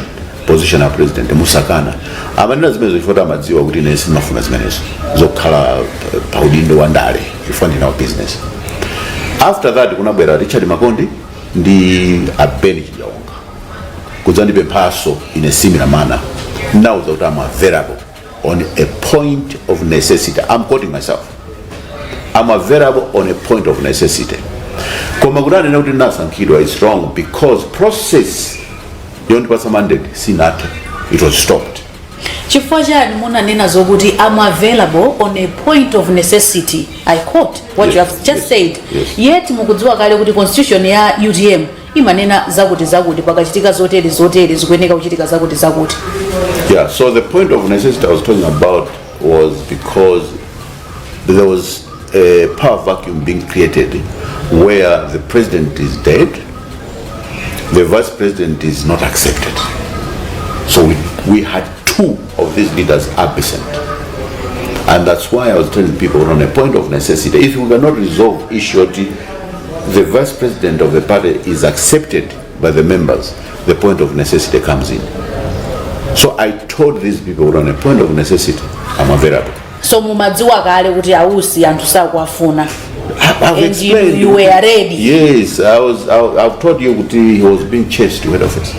position ya president, musakana." Amanena zimenezo chifukwa amadziwa kuti ine sindimafuna zimenezo zokhala pa udindo wa ndale, chifukwa ndina wa business. After that kunabwera Richard Makondi ndi Abeni Chijaonga kudzandipemphaso in a similar manner. Ndinawuza kuti I'm available on a point of necessity. I'm quoting myself, "I'm available on a point of necessity." Koma kuti anene kuti ndinasankhidwa is wrong, because process yondipatsa mandate sinathe, it was stopped. Chifukwa chani munanena zokuti "I'm available on a point of necessity"? I quote what you have just said. Yes. Yet mukudziwa kale kuti constitution ya UTM imanena zakuti zakuti, pakachitika zotere zotere zikuyeneka kuchitika zakuti zakuti. Yeah, so the point of necessity I was talking about was because there was a power vacuum being created where the president is dead, the vice president is not accepted. So we had two of these leaders absent. And that's why I was telling people, on a point of necessity, if we cannot resolve issue, the vice president of the party is accepted by the members, the point of necessity comes in. So I told these people, on a point of necessity, I'm available. So mumadziwa kale kuti Ausi anthu sakuwafuna? I've And explained. you were ready? Yes, I was. I've told you kuti he was being chased to head office.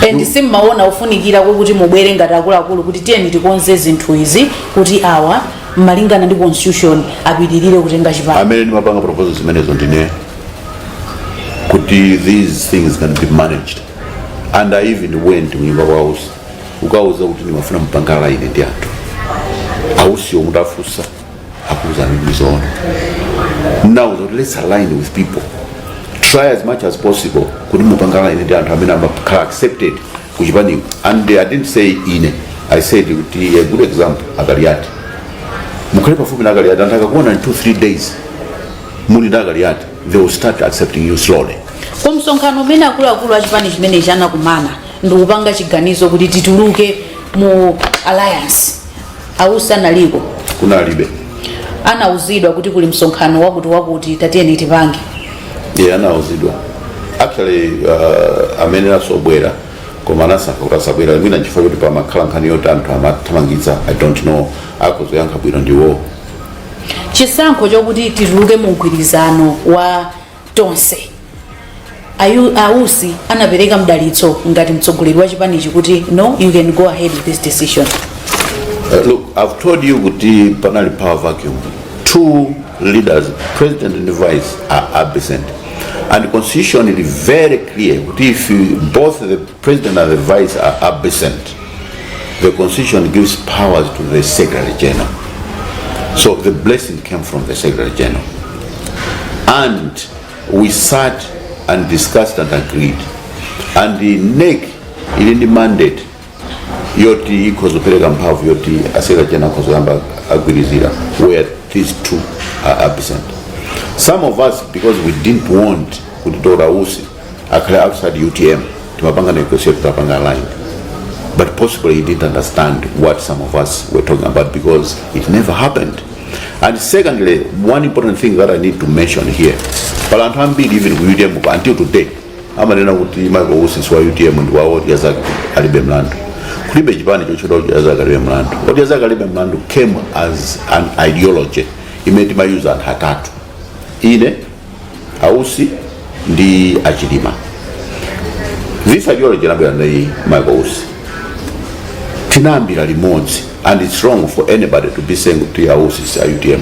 And simmaona ufunikira kuti mubwere ngati akuluakulu kuti tiyeni tikonze zinthu izi kuti awa malingana ndi constitution apitirire kutenga chipani? Amene ndimapanga proposals zimenezo ndine, kuti these things can be managed, and I even went kunyumba kwa Ausi ukauza kuti ndimafuna mpangala ine ndi anthu. Ausiwo mutafunsa akuuzani ndizoona. Nauza kuti let's align with people, try as much as possible kuti mupangala ine ndi anthu amene amakhala accepted kuchipaniko. And I didn't say ine, I said kuti a good example, Akaliati, mukhale pafupi na Akaliati. Anthu akakuona in 2 3 days muli ndi Akaliati, they will start accepting you slowly. Ku msonkhano umene akuluakulu a chipani chimenechi anakumana ndikupanga chiganizo kuti tituluke mu alliance, Ausi analiko? Kunalibe. Anauzidwa kuti kuli msonkhano wakuti wakuti, tatiyeni tipange? Yeah, anauzidwa actually. Amene asobwera koma anasankha kuti asabwera, mwina nchifukwa kuti pamakhala nkhani yoti anthu amathamangitsa, I don't know, akuzoyankha bwino ndiwo. Chisankho chokuti tituluke mu mgwirizano wa Tonse, Ausi anapereka mdalitso ngati mtsogoleri wa chipanichi kuti no, you can go ahead with this decision? Look, I've told you kuti panali power vacuum. two leaders, president and vice, are absent, and the constitution is very clear kuti if both the president and the vice are absent, the constitution gives powers to the secretary general. So the blessing came from the secretary general, and we sat and discussed and agreed, and the NEC ili ndi mandate yoti ikhoza kupereka mphamvu yoti a secretary general akhoza kuyamba agwirizira where these two are absent. Some of us, because we didn't want kuti Dr. Usi akhale outside UTM, timapanga negotiate, tapanga aligned, but possibly he didn't understand what some of us were talking about because it never happened. And secondly, one important thing that I need to mention here, pala anthu ambiri even ku UTM until today amanena kuti Michael Usi si wa UTM, ndi wa Odya Zake Alibe Mlandu. Kulibe chipani chochota Odya Zake Alibe Mlandu. Odya Zake Alibe Mlandu came as an ideology imene timayuza anthu atatu, ine, Ausi ndi Achilima. This ideology inabwera ndi Michael Usi, tinayambira limodzi, and it's wrong for anybody to be saying kuti Ausi si a UTM.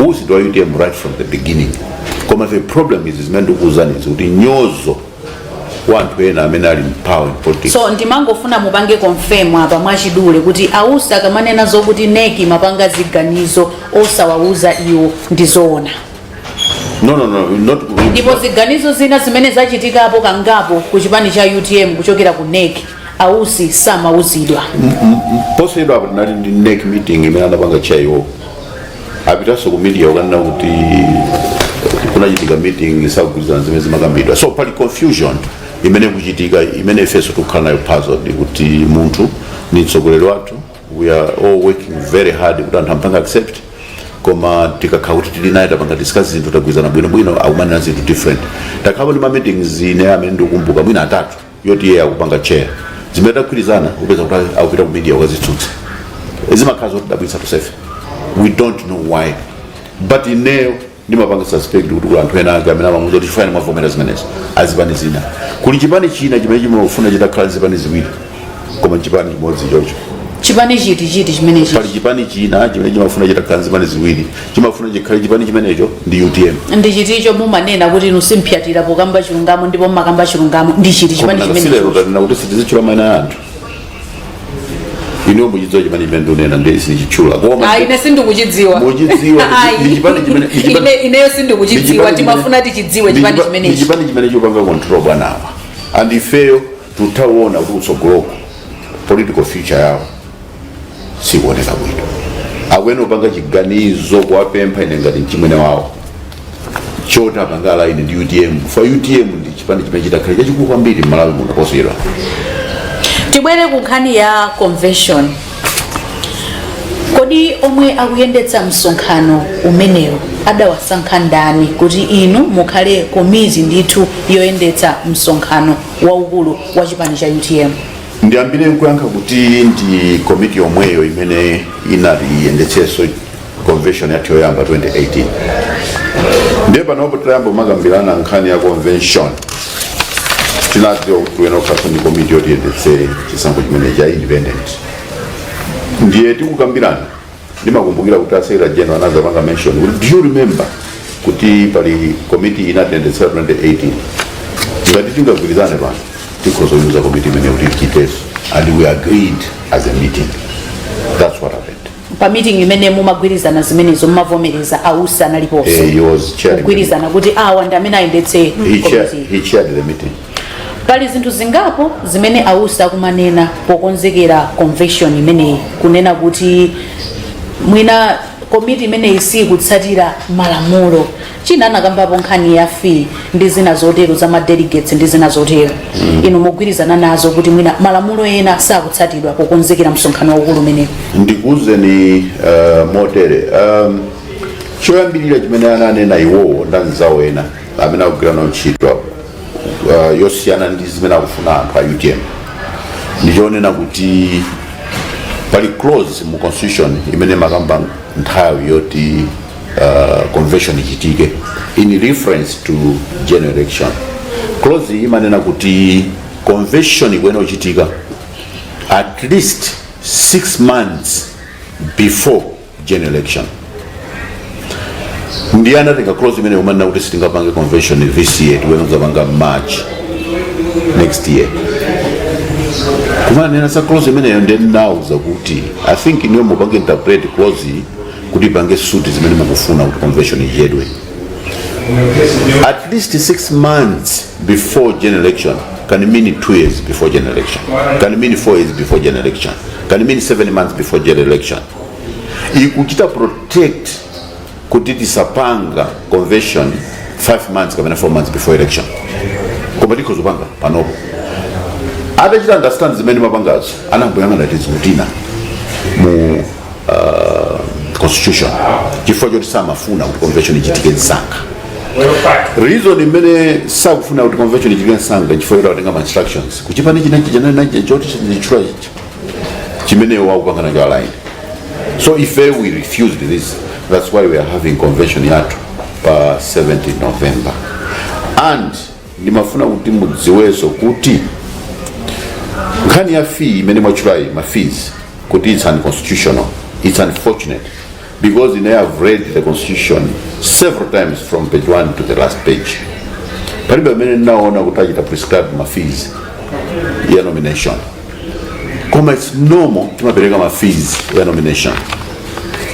Usi ndi wa UTM right from the beginning. Koma the problem is zimene ndikuwuzani kuti nyozo wa anthu ena amene ali power in politics. So ndimangofuna mupange confirm apa mwachidule kuti Ausi akamanena zokuti NEC mapanga ziganizo osawauza iwo, ndi zoona? No, not Ndipo ziganizo zina zimene zachitikapo kangapo ku chipani cha UTM kuchokera ku NEC, Ausi samauzidwa? Posachedwa apo tinali ndi NEC meeting imene anapanga chair iwo. Apitanso ku media ukanena kuti kunachitika meeting, sakugwirizana zimene zimakambidwa. So pali confusion imene kuchitika, imene ifenso tikukhala nayo puzzled kuti munthu ni mtsogoleri wathu, we are all working very hard kuti anthu ampanga accept, koma tikakhala kuti tili naye, tapanga discuss zinthu, tagwirizana bwinobwino, akumanena zinthu different. Takhala ndi ma meetings ine amene ndikukumbuka mwina atatu yoti iye akupanga chair, zimene tagwirizana upeza kuti akupita ku media ukazitsutsa. Zimakhala zotidabwitsa tosefe, we don't know why, but ineyo ndimapanga suspect kuti kuli anthu ena ake amene amamuza kuti chifukwa mwavomera zimenezo azipani zina. Kuli chipani china chimene chimafuna chitakhala zipani ziwiri koma chipani chimodzi chocho. Chipani chiti chiti chimenechi? Pali chipani china chimene chimafuna chitakhala zipani ziwiri, chimafuna chikhale chipani chimenecho ndi UTM. Ndi chiticho mumanena kuti inu simpyatira pokamba chilungamo ndipo mmakamba chilungamo? Ndi chiti chipani silero chimenecho? Tanena kuti sitizitchula mayina a anthu. Iniwo muchidziwa chipani chimene ndikunena, ndi sindichitchula, koma Ah, ine sindikuchidziwa. Muchidziwa, ndi chipani Ineyo sindikuchidziwa. Timafuna tichidziwe chipani ndi chimenechi. chipani chimene chopanga control bwanawa, and ifeyo tutaona kuti kutsogoloko political future yawo sikuoneka bwino. Akuyena kupanga chiganizo, kuwapempha ine ngati mchimwene wawo choti apanga align ndi UTM, for UTM ndi chipani chimene chitakhale chachikulu kwambiri m'Malawi muno posachedwa. Tibwere ku nkhani ya convention. Kodi omwe akuyendetsa msonkhano umenewu adawasankha ndani kuti inu mukhale komiti ndithu yoyendetsa msonkhano waukulu wa chipani cha UTM? Ndiyambire nkuyankha kuti ndi komiti yomweyo imene inati iyendetsenso convention yathu yoyamba 2018. Ndiye panopo tayamba kumakambirana nkhani ya convention, tinadziwa kuti tiyenera kukhalanso ndi komiti yoti iyendetse chisankho chimene cha independent. Ndiye tikukambirana, ndimakumbukira kuti a secretary general anazapanga mention kuti, "Do you remember kuti pali komiti inatiyendetsera 2018? Ngati tingagwirizane pano, tikhoza kuyuza komiti imene kuti tichiteso." And we agreed as a meeting. That's what happened. Pa meeting imene mumagwirizana zimenezo, mumavomereza, Ausi analiponso? He was chairing. Kugwirizana kuti awa ndi amene ayendetse komiti? He chaired the meeting. Pali zinthu zingapo zimene Ausi akumanena pokonzekera convention imeneyi, kunena kuti mwina komiti imeneyi sikutsatira malamulo. China anakambapo nkhani ya fee ndi zina zotero za ma delegates ndi zina zotero. Inu mugwirizana nazo kuti mwina malamulo ena sakutsatidwa pokonzekera msonkhano waukulu umenewu? Ndikuwuzeni motere, choyambirira chimene ananena iwowo ndi anzawo ena amene akugwira nawo ntchito yosiyana ndi zimene akufuna anthu a UTM, ndichonena kuti pali clause mu constitution imene makamba nthawi yoti convention ichitike in reference to general election. Clause iyi imanena kuti convention ikuyenera kuchitika at least 6 months before general election. Ndiye anatenga clause imene umanena kuti sitingapange convention this year, tiwena kuzapanga March next year. Kumanena za clause imeneyo, ndiye ndinawuza kuti I think niyo mupange interpret clause iyi kuti ipange suit zimene mukufuna kuti convention ichedwe. At least 6 months before general election can mean 2 years before general election, can mean 4 years before general election, can mean 7 months before general election. Ikuchita protect kuti tisapanga convention 5 months kapena 4 months before election, koma tikhozopanga panopo. Atachita understand zimene mapangazo, anamboyang'ana tizikutina mu constitution, chifukwa choti samafuna kuti convention ichitike msanga. Reason imene sakufuna kuti convention ichitike msanga, chifukwa choti atenga ma instructions kuchipani chinechi chanene choti chichula chicha chimene wakupanga nacho align. So ife we refused this. That's why we are having convention yathu pa 17 November. And ndimafuna kuti mudziwenso kuti nkhani ya fee imene mwachulayi, ma fees, kuti it's unconstitutional, it's unfortunate because I have read the constitution several times from page 1 to the last page. Palibe amene ndinaona kuti achita prescribe ma fees ya nomination, koma it's normal, timapereka ma fees ya nomination.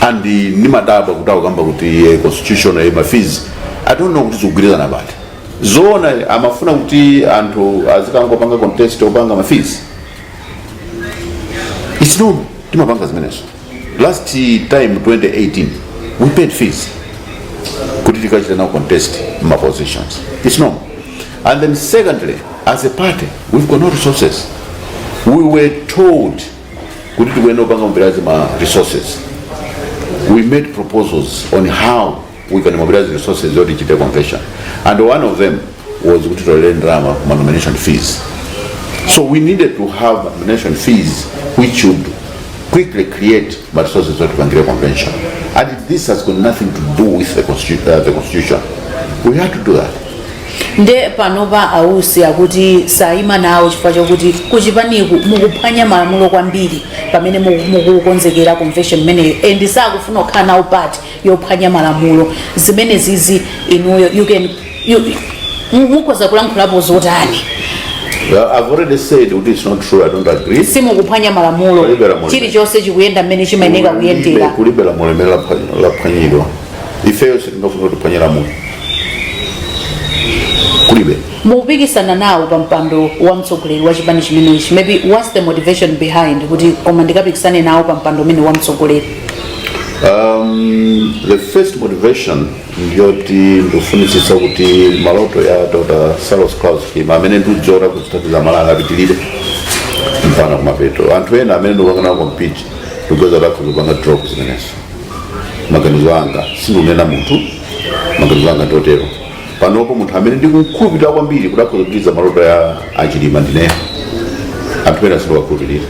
And nimadabwa kuti akukamba kuti constitution, ma fees, I don't know kuti zikugwirizana pati. Zoona amafuna kuti anthu azikangopanga contest opanga ma fees? It's normal, timapanga zimenezo. Last time, 2018, we paid fees kuti tikachita nawo contest ma positions. It's normal. And then secondly, as a party we've got no resources. We were told kuti tikuenda kupanga mobilize ma resources. We made proposals on how we can mobilize resources yoti tichite convention, and one of them was kuti tolere ndalama kuma nomination fees. So we needed to have nomination fees which would quickly create ma resources zoti tipangire convention, and this has got nothing to do with the constitution. We had to do that. Nde panopa ausi akuti sayima nawo chifukwa chokuti kuchipaniku mukuphwanya malamulo kwambiri pamene mukukonzekera convention imeneyo, and sakufuna kukhala nawo part yophwanya malamulo. Zimene zizi inuyo you can you, mukhoza kulankhulapo zotani? Well, I've already said that it's not true. I don't agree. Simukuphwanya malamulo? Kulibe lamulo. Chilichonse chikuyenda mmene chimayeneka kuyendera? Kulibe lamulo limene laphwanyidwa. Ifeyo sitingafuna kuti lamulo, kulibe. Mukupikisana nawo pa mpando wa mtsogoleri wa chipani chimenechi. Maybe what's the motivation behind kuti koma ndikapikisane nawo pa mpando umene wa mtsogoleri? The first motivation ndiyoti ndikufunitsitsa kuti maloto ya Dr. Saulos Klaus Chilima amene ndikudziona kuzithandiza Malawi apitirire mpaka kumapeto. Anthu ena amene ndikupanga nawo compete, ndikuweza takhoza kupanga drop zimenezo. Maganizo anga, sindikunena munthu, maganizo anga ndotero. Panopo munthu amene ndikukhulupirira kwambiri kuti akhoza kupitiriza maloto ya achilima ndineyo. Anthu ena sindikuwakhulupirira.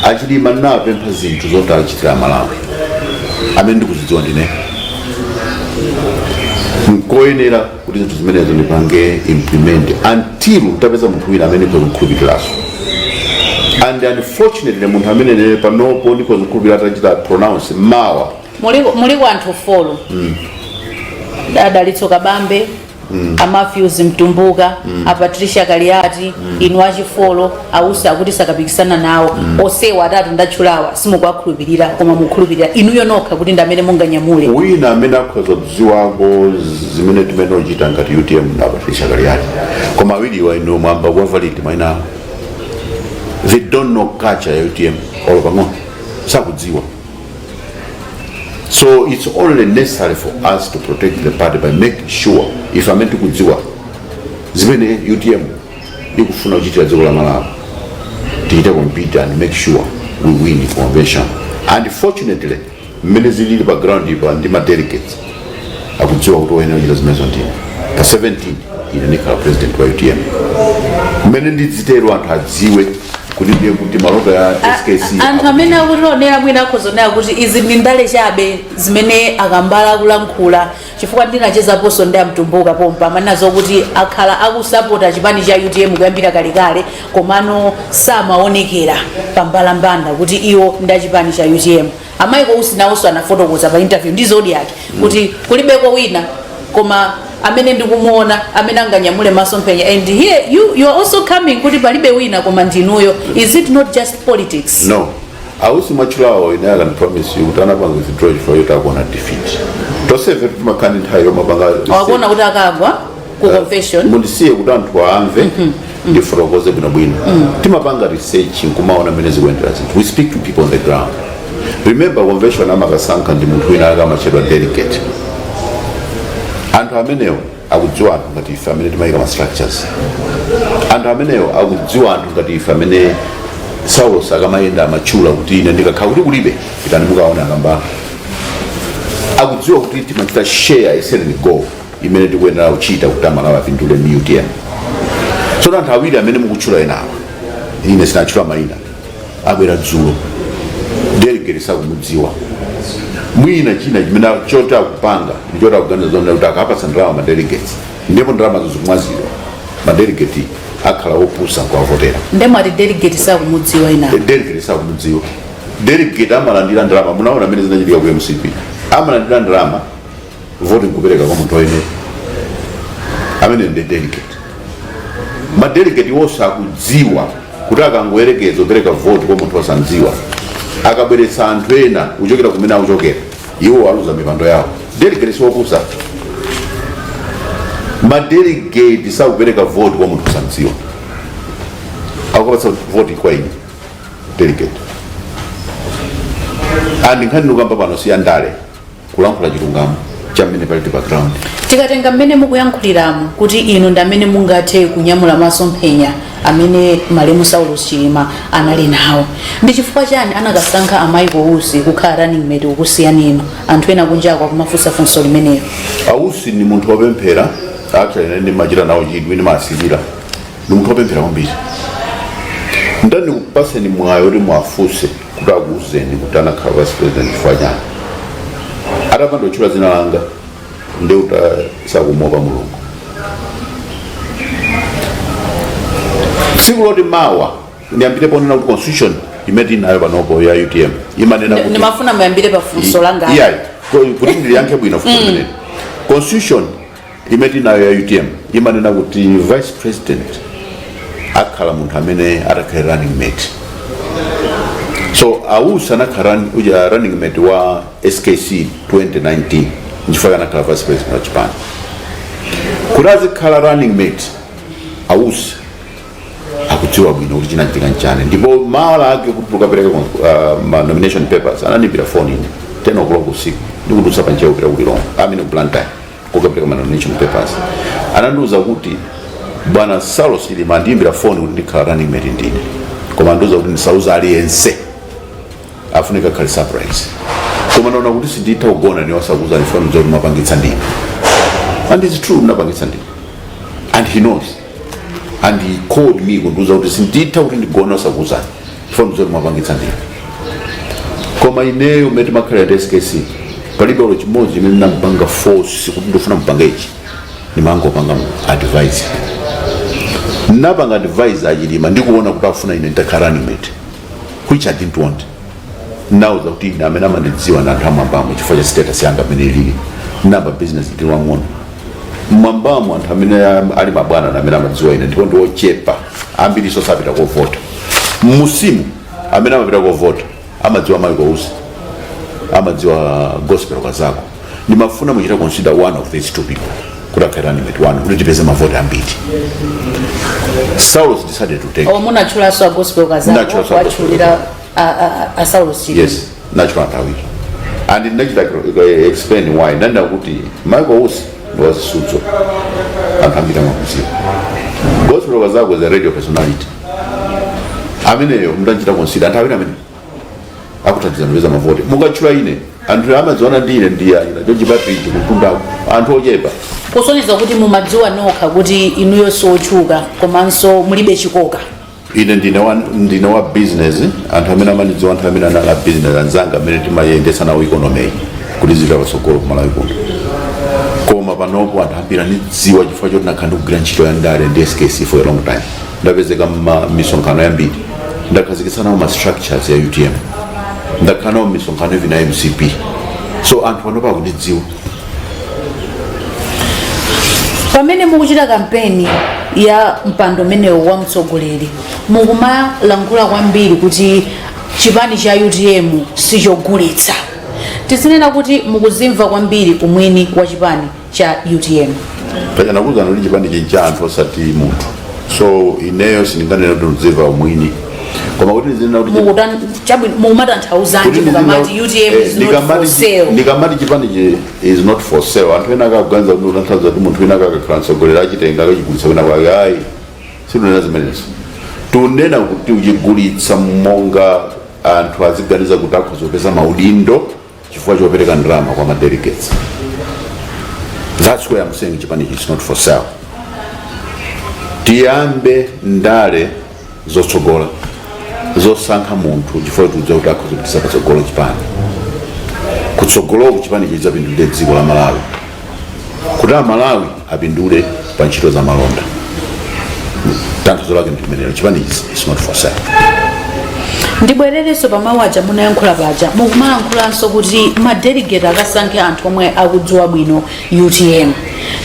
Achilima ndinawapempha zinthu zoti achitira Malawi amene ndikuzidziwa ndine. Nkoyenera kuti zinthu zimenezo ndipange implement until nditapeza munthu wina amene ndikhoza kukhulupiriranso. And unfortunately, munthu amene ine panopo ndikhoza kukhulupirira atachita pronounce mawa. Muliko anthu four: Adalitso Kabambe, a Matthews Mtumbuka, a Patricia Kaliati, inu achifolo. Ausi akuti sakapikisana nawo. Osewa atatu ndatchulawa simukuwakhulupirira, koma mukhulupirira inuyo nokha kuti ndi amene munganyamule? Wina amene akhoza kudziwako zimene timene ochita ngati UTM na Patricia Kaliati, koma awiriwa inu mwamba kuwavalidi mayina awo. They don't know culture ya UTM olo pang'ono, sakudziwa. So it's only necessary for us to protect the party by making sure if amene tikudziwa zimene UTM ikufuna kuchitira dziko la Malawi, tichite compete and make sure we win the convention. And fortunately, mmene zilili pa ground ipa ndi ma delegates akudziwa kuti oyenera kuchita zimenezo ndine. Pa 17 ine ndikhala president wa UTM. Mmene ndidzitero, anthu adziwe kuti ndiye kuti maloto ya SKC. Anthu amene akutionera mwina akhozonera kuti izi ndi ndale chabe zimene akambala akulankhula, chifukwa ndinachezaponso ndi amtumbuka pompa, amanena kuti akhala akusapota chipani cha UTM kuyambira kalekale, komano samaonekera pambalambanda kuti iwo ndi achipani cha UTM. A Michael Usi nawonso anafotokoza pa interview ndi Zodiak kuti kulibeko wina koma amene ndikumuona amene anganyamule masomphenya, and here you are also coming kuti palibe wina koma ndinuyo. Is it not just politics? No, a Usi mwatchulawo, ine I can promise you kuti anapanga withdraw chifukwa choti akuona defeat. Tonsefe timakhala ndi nthawi yomapanga. Wakuona kuti akagwa ku convention. Mundisiye kuti anthu amve, ndifotokoze bwinobwino. Timapanga research nkumaona mmene zikuyendera zinthu. We speak to people on the ground. Remember, convention amakasankha ndi munthu wina akamachedwa delegate. Anthu amenewo akudziwa anthu ngati ife amene timayika ma structures. Anthu amenewo akudziwa anthu ngati ife amene Saulos akamayenda amatchula kuti ine ndikakhala kuti kulibe, pitani mukaona akambala. Akudziwa kuti timachita share a certain goal imene tikuyenera kuchita kuti Amalawi apindule mu UTM. Tsono anthu awiri amene mukutchula enawa, ine sinatchula mayina, abwera dzulo, delegate sakumudziwa. Mwina china chimene choti akupanga ndi choti akuganiza zonena kuti akapatsa ndalama ma delegates, ndipo ndalama zikumwazidwa, ma delegate akhala opusa nkuwavotera. Ndemwati delegate sakumudziwa ina? Delegate sakumudziwa. Delegate amalandira ndalama. Munaona amene zinachitika ku MCP, amalandira ndalama, voti nkupereka kwa munthu oyenera amene ndi delegate. Ma delegate wonse akudziwa kuti akangoyerekeza kupereka voti kwa munthu osamdziwa, akabweretsa anthu ena kuchokera kumene akuchokera, iwo aluza mipando yawo. Delegate siwopusa. Ma delegate sakupereka voti kwa munthu osamdziwa, akupatsa voti kwa ine delegate. And nkhani ndikuyamba pano si yandale, kulankhula chilungamo cha mmene pali pa ground. Tikatenga mmene mukuyankhuliramo kuti inu ndi amene mungathe kunyamula masomphenya amene malemu Saulos Chilima anali nawo, ndi chifukwa chani anakasankha a Michael Usi kukhala running mate ukusiyani inu? Anthu ena kunjako akumafunsa funso limenelo. A Usi ni munthu wopemphera. Actually, ine ndimachita nawo chidwi, ndimasilira. Ndi munthu wopemphera kwambiri. Ndani kupaseni mwayi kuti mwafunse kuti akuuzeni kuti anakhala vice president chifukwa chani. Atapanda kutchula dzina langa, ndi kuti sakumopa Mulungu. Tsiku loti mawa, ndiyambire ponena kuti constitution imene tinayo panopo ya UTM imanena kuti Ndimafuna muyambire pa funso langa. Iyayi, kuti ndiliyankhe bwino funso limeneli, constitution imene tinayo ya UTM imanena kuti vice president akhala munthu amene atakhale running mate. So a Usi anakhala uja running mate wa SKC 2019, nchifukwa anakhala vice president wa chipani. Kuti azikhala running mate, a Usi akudziwa bwino kuti chinachitika nchani. Ndipo mawa ake kuti tukapereka ma nomination papers, anandiimbira phone ine 10 o'clock usiku, ndikudutsa panjira kupita ku Lilongwe, I mean ku Blantyre, kukapereka ma nomination papers. Anandiuza kuti bwana Saulos Chilima andiyimbira phone kuti ndikhala running mate ndine, koma andiuza kuti ndisauza aliyense, afunika khale surprise. Koma naona kuti sinditha kugona ni osakuza phone zoti mapangitsa ndine. And it's true, ndinapangitsa ndine, and he knows, and he called me kundiuza kuti sinditha kuti ndigone osakuzani, phone zoti mwapangitsa ndine. Koma ineyo mmene timakhalira ndi SKC, palibe olo chimodzi chimene ndinampanga force kuti ndifuna mpange ichi. Ndimangopanga advice. Ndinapanga advice a Chilima ndikuona kuti afuna ine nditakhala running mate, which I didn't want. Ndinauza kuti ine amene amandidziwa ndi anthu amwambamo chifukwa cha status yanga amene ilili. Ndinamba business ndili wang'ono. Mwambamo anthu amene ali mabwana na amene amadziwa ine, ndipo ndi ochepa, ambiriso sapita kovota. Musimu amene amapita kovota amadziwa Michael Usi, amadziwa Gospel Kazako. Ndimafuna muchita consider one of these two people kuti akhale running mate one, kuti tipeze mavoti ambiri. Saulos decided to take O, munatchulanso a Gospel Kazako? Ndatchulanso a Gospel. Watchulira a Saulos Chilima? Yes, natural anthu awiri, and ndinachita explain why. Ndanena kuti Michael Usi ndi wazisudzo, anthu ambiri amamudziwa. Gospel Kazako is a radio personality. Ameneyo mndachita consider anthu awiri amene akuthandiza kupeza mavoti. Mukatchula ine, anthu amadziwana ndi ine ndi ayina George Patrick kuntundako, anthu ochepa. Kusonyeza kuti mumadziwa nokha kuti inuyo siotchuka komanso mulibe chikoka. Ine ndine wa business. Anthu amene amandidziwa, anthu amene anali a business anzanga amene timayendetsa nawo economy kuti zipita patsogolo kumalawi kuno. Koma panopo anthu ambiri andidziwa chifukwa choti nakhala ndikugwira ntchito ya ndale ndi SKC for a long time. Ndapezeka mma misonkhano yambiri, ndakhazikitsa nawo ma structures ya UTM. Ndakhala nawo m'misonkhano even ya MCP, so anthu panopa akundidziwa. Pamene mukuchita kampeni ya mpando umenewu wa mtsogoleri, mukumalankhula kwambiri kuti chipani cha UTM sichogulitsa. Tizinena kuti mukuzimva kwambiri umwini wa chipani cha UTM? Paja nakuuzani kuti chipani chi ncha anthu, osati munthu, so ineyo sindinganene kuti ndizimva umwini, koma kuti ndizinena kuti Chabwino, mukumatanthauzanji kuti mukamati UTM is not for sale? Ndikamati chipani chi is not for sale, anthu ena akakuganiza kuti utanthauza kuti munthu wina akakhala mtsogoleri achitenga akachigulitsa kwina kwake. Ayi, situnena zimenezo. Tunena kuti uchigulitsa monga anthu aziganiza kuti akhoza kupeza maudindo chifukwa chopereka ndalama kwa ma delegates. That's why I'm saying chipani is not for sale. Tiyambe ndale zotsogola, zosankha munthu chifukwa tikudziwa kuti akhoza kupititsa patsogolo chipani kutsogoloko, chipani chidzapindulire dziko la Malawi, kuti Amalawi apindule pa ntchito za malonda. Tanthauzo lake ndi limenelo, chipani is not for sale. Ndibwererenso pa mawu aja munayankhula paja. Mukumayankhulanso kuti ma delegate akasankhe anthu omwe akudziwa bwino UTM.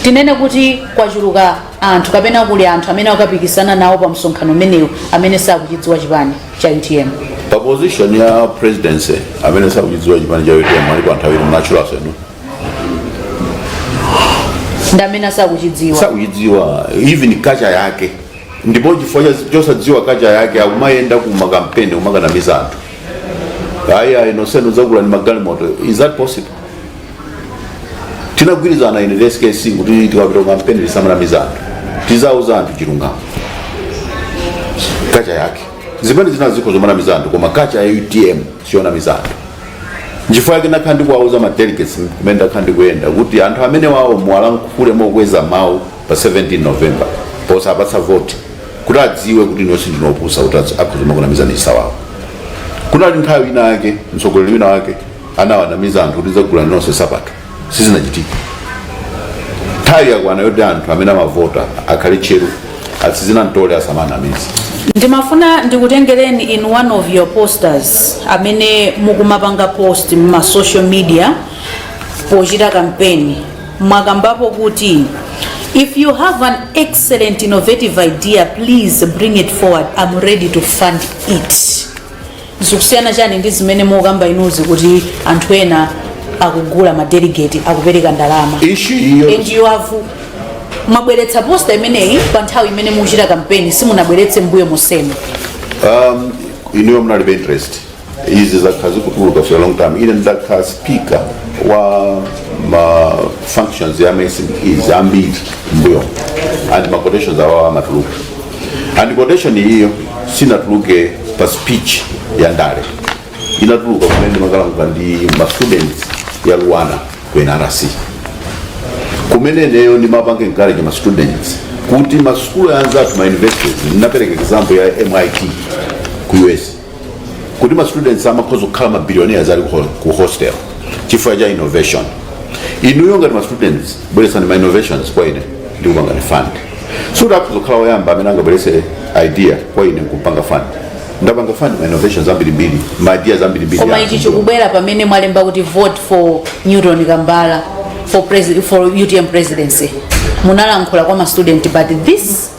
Tinene kuti kwachuluka anthu kapena kuli anthu amene akapikisana nawo pa msonkhano umenewu amene sakuchidziwa chipani cha UTM? Pa position ya presidency, amene sakuchidziwa chipani cha UTM alipo anthu awiri, munatchulaso inu. Ndi amene sakuchidziwa? Sakuchidziwa even culture yake, ndipo chifukwa chosadziwa culture yake akumayenda ku makampeni kumakanamiza anthu, "Ayi, ayi, nonsenu zakula ndi magalimoto." Is that possible? Tinagwirizana ine ndi SKC kuti tikapita ku kampeni tisamanamiza anthu, tizauza anthu chilungamo, culture yake. Zimene zina zikho zomanamiza anthu, koma culture ya UTM siyonamiza anthu. Nchifukwa yake ndakhala ndikuwauza ma delegates kumene ndakhala ndikuyenda kuti anthu amene wawo muwalankhule mokweza mawu pa 17 November posapatsa vote, kuti adziwe kuti inonso ndinopusa, kuti akhoza makunamiza wawo. Kunali nthawi ina yake mtsogoleri wina wake anawanamiza anthu kuti zagula nonse sapato, sizinachitika. Nthawi yakwana yoti anthu amene amavota akhale tcheru, atsizina mtole, asamanamize. Ndimafuna ndikutengereni in one of your posters amene mukumapanga post ma social media pochita campaign. Mwakambapo kuti, "If you have an excellent innovative idea, please bring it forward. I'm ready to fund it." Zikusiyana chani ndi zimene mukamba inuzi kuti anthu ena akugula ma delegate, akupereka ndalama? Issue iyo And you have mwabweretsa poster imeneyi pa nthawi imene mukuchita kampeni, simunabweretse mbuyo mosema. Inuyo munalibe interest. Izi zakhala zikutuluka for a long time. Ine ndakhala speaker wa ma functions ya SMEs ambiri mbuyo, and ma quotations awawa amatuluka, and quotation iyo sinatuluke pa speech ya ndale, inatuluka kumene ndimakalankhula ndi ma students ya LUANAR ku NRC, kumene ineyo ndimapanga encourage ma students kuti masukulu anzathu, ma universities, ndinapereka example ya MIT ku US, kuti ma students amakhoza kukhala ma billionaires ali ku hostel chifukwa cha innovation. Inuyo ngati ma students, bweretsani ma innovations kwa ine, ndikupangani fund. So akhoza kukhala woyamba amene angabweretse idea kwa ine nkupanga fund. Ndapanga fund ma innovations ambirimbiri, ma ideas ambirimbiri. Koma ichi chikubwera pamene mwalemba kuti "Vote for Newton Kambala for UTM presidency." Munalankhula kwa ma student, but this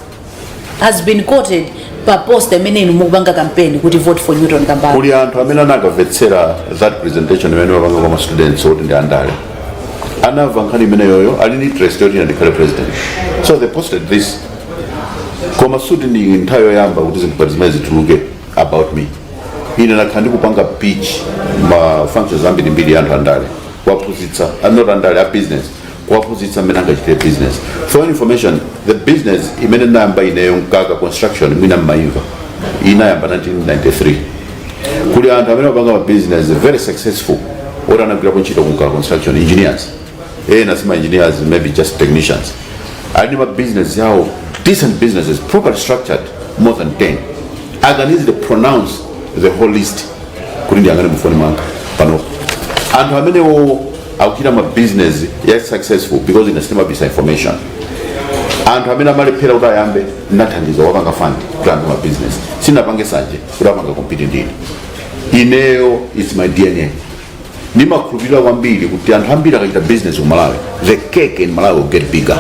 has been quoted pa post imene inu mukupanga campaign kuti "Vote for Newton Kambala." Kuli anthu amene anakamvetsera that presentation imene mapanga kwa ma students oti ndi andale, anamva nkhani imeneyoyo, ali ndi interest yoti ine ndikhale president, so they posted this. Koma suti ndi nthawi yoyamba kuti zinthu ngati zimene zituluke about me. Ine ndakhala ndikupanga pitch ma functions ambirimbiri ya anthu andale, kuwaphunzitsa, not andale, a business, kuwaphunzitsa mmene angachitire business. For your information, the business imene ndinayamba ineyo, Mkaka Construction, mwina mmaimva, inayamba 1993. Kuli anthu amene apanga ma business very successful oti anagwirapo ntchito ku Mkaka Construction, engineers ena, sima engineers, maybe just technicians, ali ndi ma business yawo, decent businesses, properly structured, more than 10. I can easily pronounce the whole list kuti ndiyang'ane mufoni mwanga panopo. Anthu amenewo akuchita ma business ya successful because ine sindimabisa information. Anthu amene amalephera kuti ayambe, ndinathandiza wapanga fund kuti ayambe ma business. Sinapange sanje kuti apanga compete ndine. Ineyo, it's my DNA. Ndimakhulupirira kwambiri kuti anthu ambiri akachita business ku Malawi, the cake in Malawi will get bigger,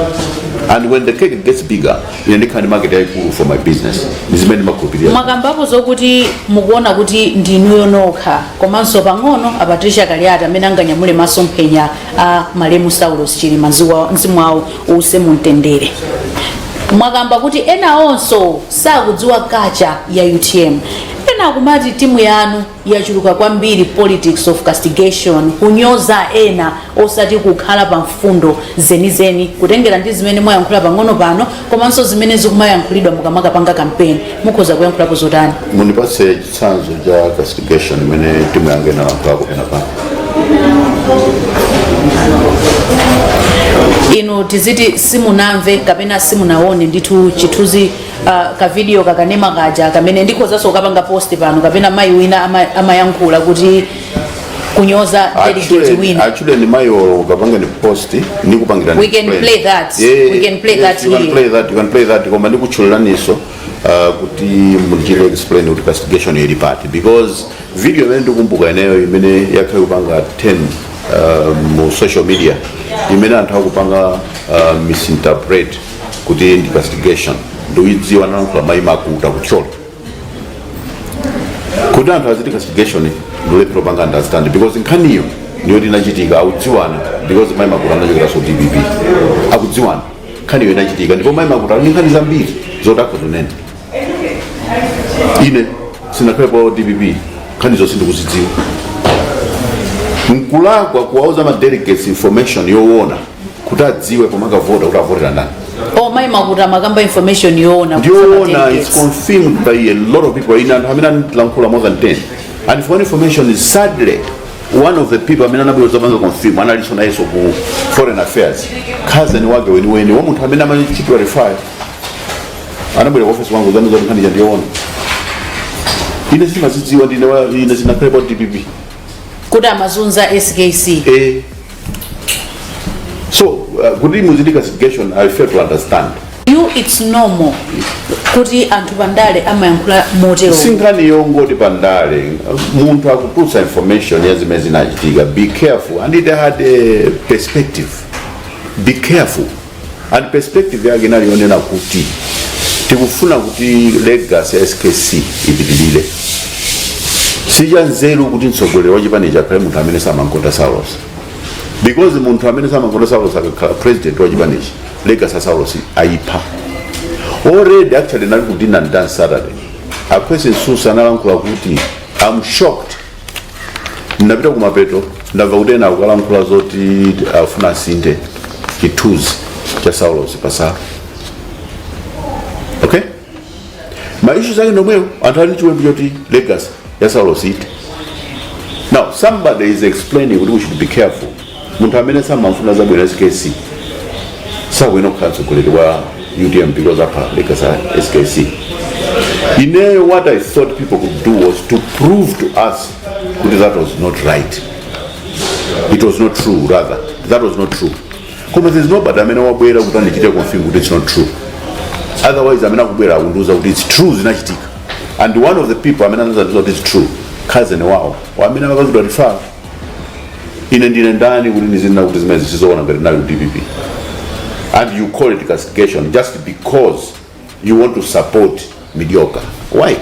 and when the cake gets bigger, ine ndikhala ndi market yayikulu for my business. Ndi zimene ndimakhulupirira. Mwakambapo zokuti mukuona kuti ndinuyo nokha komanso pang'ono a Patricia Kaliati amene anganyamule masomphenya a malemu Saulos Chilima, mzimu wawo uuse mumtendere. Mwakamba kuti ena onso sakudziwa culture ya UTM. Ena akumati timu yanu yachuluka kwambiri politics of castigation, kunyoza ena osati kukhala pa mfundo zenizeni, kutengera ndi zimene mwayankhula pang'ono pano komanso zimene zikumayankhulidwa mukamakapanga kampeni. Mukhoza kuyankhulapo zotani? Mundipatse chitsanzo cha castigation imene timu yanga inalankhulako pena pano. Inu tiziti simunamve kapena simunaone ndithu chithunzi, ka video kakanema kaja kamene ndikhozanso kukapanga post pano, kapena mayi wina amayankhula kuti kunyoza delegate wina? Actually, ndi mayiwo ukapanga ni post ndikupangira. We can play that. We can play Yes, that you can here. play that, you can play that, koma ndikutchuliraniso kuti muchite explain kuti castigation ili pati, because video imene ndikumbuka ineyo imene yakhala kupanga 10 mu social media, imene anthu akupanga misinterpret kuti ndi castigation, ndikuidziwa. Analankhula mayi Makuta kuThyolo kuti anthu aziti castigation, ndilephera kupanga understand, because nkhaniyo ndiyoti inachitika, akudziwana, because mayi Makuta anachokeranso DPP, akudziwana. Nkhaniyo inachitika, ndipo mayi Makuta ali ndi nkhani zambiri zoti akhozonena. Ine sinakhalepo DPP, nkhani zonse ndikuzidziwa. Nkulakwa kuwauza ma delegates information yoona kuti adziwe pomakavota kuti avotera ndani? O, mayi Makuta makamba information yoona? Ndiyoona. It's confirmed by a lot of people. Ine anthu amene andilankhula more than 10, and for information is, sadly, one of the people amene anabwera zapanga confirm analinso nayenso ku foreign affairs, cousin wake weniweni wa munthu amene amachitwa refer, anabwera ku office wangu zanu zoti nkhani ndiyoona. Ine simazidziwa, ndine ine sinakhalepo DPP. Kuti amazunza SKC? Eh. So kuti muziti castigation, I fail to understand. You, it's normal kuti anthu pandale amayankhula motero? Sinkhani yongoti pandale. Munthu akutulutsa information ya zimene zinachitika, be careful, and it had a perspective, be careful, and perspective yake inali yonena kuti tikufuna kuti legacy ya SKC ipitilire. Sichanzeru kuti mtsogoleri wa chipani akhale munthu amene samankonda Saulos, because munthu amene samankonda Saulos akakhala president wa chipanichi, legacy ya Saulos ayipha already. Actually, nali ku dinner and dance Saturday, Akwesi Nsusa analankhula kuti, "I'm shocked, ndapita kumapeto, ndamva kuti ena akukalankhula zoti afuna asinthe chithunzi cha Saulos pasalo." Okay, ma issues ake ndomweyo, anthu ali ndi chiwembu choti legacy ya Saulos ite. Now somebody is explaining kuti we should be careful, munthu amene samamfuna zabwino SKC sakuyenera kukhala mtsogoleri wa UTM because apha legacy ya SKC. Ineyo, what I thought people could do was to prove to us kuti that was not right, it was not true, rather, that was not true. Koma there's nobody amene wabwera kuti andichite confirm kuti it's not true. Otherwise, amene akubwera akundiuza kuti it's true, zinachitika, and one of the people amene anazandiuza kuti it's true, cousin wawo amene amapangidwa refer. Ine ndine ndani kuti ndizinena kuti zimene zisizoona ngati ndinali ku DPP? And you call it castigation just because you want to support mediocre. Why?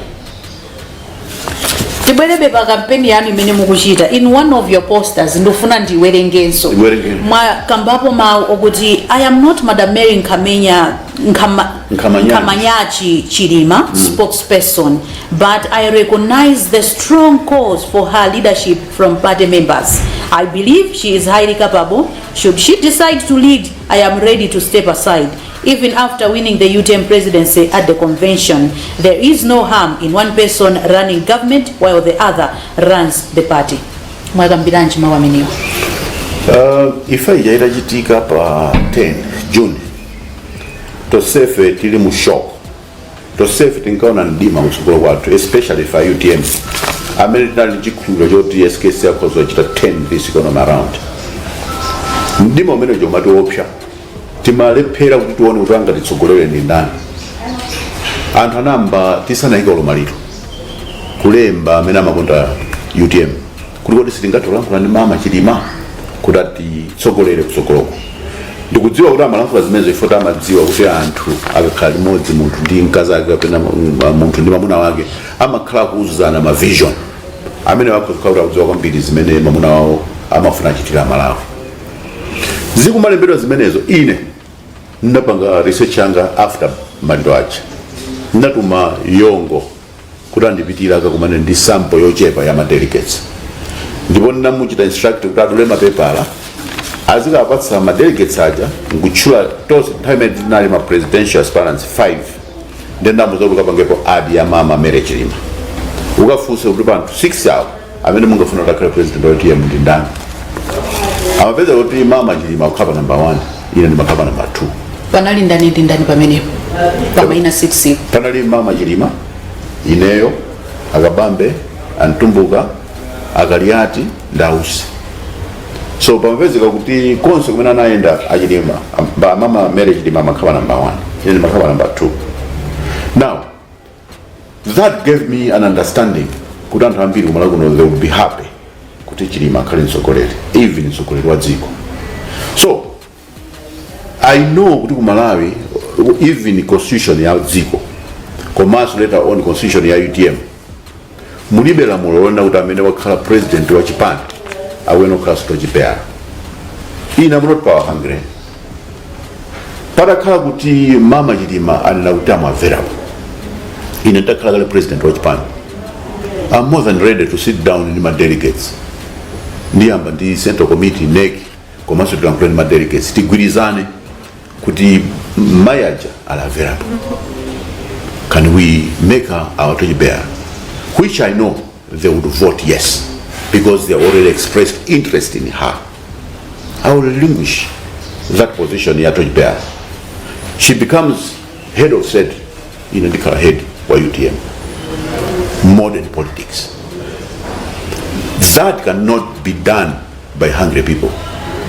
Tibwerebe pa kampeni yanu imene mukuchita. In one of your posters, ndifuna ndiwerengenso. Iwerengeni. Mwakambapo mawu okuti, "I am not Madam Mary Nkhamenya Nkhamanyachi. Nkhamanyachi Chilima spokesperson, but I recognize the strong calls for her leadership from party members. I believe she is highly capable. Should she decide to lead, I am ready to step aside. Even after winning the UTM presidency at the convention, there is no harm in one person running government while the other runs the party." Mwakambiranji mawu amenewa? Ifa ija itachitika pa 10 June, tonsefe tili mu shock, tonsefe tinkaona mdima kutsogolo kwathu, especially ife UTM amene tinali ndi chikhulupiriro choti SKC akhoza kuchita turn this economy around. Mdima umene uja umatiopsa, timalephera kuti tione kuti angatitsogolere ndi ndani. Anthu anamba tisanayike olo maliro kulemba amene amakonda UTM kuti kodi sitingathe kulankhula ndi Mama Chilima kuti atitsogolere kutsogoloko. Ndikudziwa kuti amalankhula zimenezo ifo amadziwa kuti anthu akakhala limodzi, munthu ndi mkazi ake kapena munthu ndi mwamuna wake, amakhala kuuzana ma vision amene wakhala kuti akudziwa kwambiri zimene mwamuna wawo amafuna achitira Malawi. Zikumalembedwa zimenezo, ine ndinapanga research yanga after maliro aja. Ndatuma Yongo kuti andipitira akakumane ndi sample yochepa ya ma delegates, ndipo ndinamuchita instruct kuti atule mapepala azikapatsa ma delegates aja nkutchula tonse. Nthawi imene tinali ma presidential aspirants 5, ndi ndamuza kuti ukapangepo add ya Mama Mary Chilima, ukafunse kuti pa anthu 6 awo amene mungafuna kuti akhale president wa UTM ndi ndani. Amapeza kuti Mama Chilima akukhala pa number 1, ine ndimakhala pa number 2. Panali ndani ndi ndani pamenepo pamayina 6? Panali Mama Chilima, ineyo, Akabambe, Antumbuka, Akaliati ndi Ausi. So pamapezeka kuti konse kumene anayenda Achilima, Mama Mary Chilima amakhala number 1, ine ndimakhala number 2. Now that gave me an understanding kuti anthu ambiri kumala kuno, they would be happy kuti Chilima akhale mtsogoleri, even mtsogoleri wa dziko. So I know kuti ku Malawi, even constitution ya dziko komanso later on constitution ya UTM, mulibe lamulo lonena kuti amene wakhala president wa chipani akuyenera kukhala torchbearer. Ine am not power hungry. Patakhala kuti Mama Chilima anena kuti am available, ine ndakhala kale president wa chipani, I'm more than ready to sit down ndi ma delegates. Ndiyamba ndi central committee, NEC, komanso tilankhule ndi ma delegates, tigwirizane kuti mayi aja ali available, can we make her our torchbearer, which I know they would vote yes because they already expressed interest in her. I will relinquish that position ya torchbearer. She becomes head of state, ine ndikhala head wa UTM. Modern politics that cannot be done by hungry people.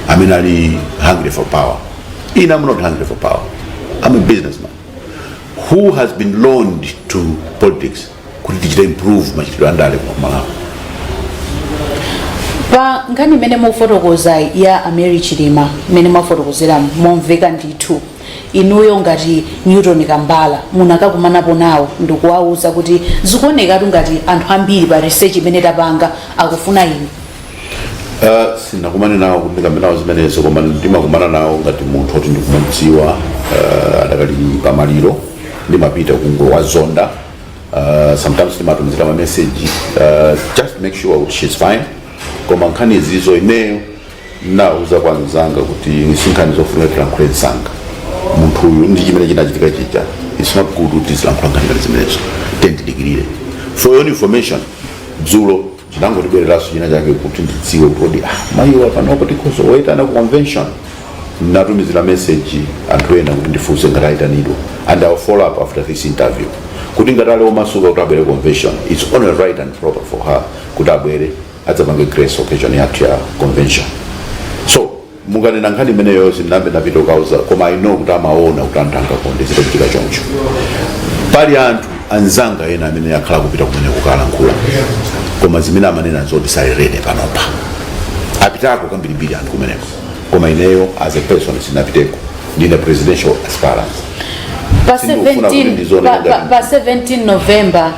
I mean, ali hungry for power. Ine, I'm not hungry for power. I'm a businessman who has been loaned to politics kuti tichite improve machitidwe andale ku Malawi. Pa nkhani imene mufotokoza ya Amary Chilima, imene mwafotokozera momveka ndithu, inuyo ngati Newton Kambala munakakumanapo nawo ndikuwauza kuti zikuonekatu ngati anthu ambiri pa research imene tapanga akufuna inu? Sinakumane nawo kuti ndikambe nawo zimenezo, koma ndimakumana nawo ngati munthu oti ndikumudziwa. Adakali pamaliro ndimapita kungowazonda. Sometimes ndimatumizira ma message, just make sure kuti she's fine. Koma nkhani izizo ineyo nauza kwa mzanga kuti si nkhani zofuna tilankhule msanga. Munthu uyu ndi chimene chinachitika chija, it's not good kuti tizilankhula nkhani ngati zimenezo, tendidikirire. For your information, dzulo chinangotibwereranso china chake kuti ndidziwe kuti kodi mayiwa panopo tikhoza kuwayitana ku convention. Natumizira message anthu ena kuti ndifunse ngati ayitanidwa, and I will follow up after this interview kuti ngati ali omasuka kuti abwere convention, it's only right and proper for her kuti abwere adzapange grace occasion yathu ya convention. So mukanena nkhani imeneyo, sindinambe ndapita kukauza, koma I know kuti amaona kuti anthu angakonde zitachitika choncho. Pali anthu anzanga ena amene akhala kupita kumene kukalankhula, koma zimene amanena zoti sali ready panopa. Apitako kambirimbiri anthu kumeneko, koma ineyo as a person sinapiteko, ndine presidential aspirant. Pa Sindikufuna kuti 17 ndizione ngati- pa 17 November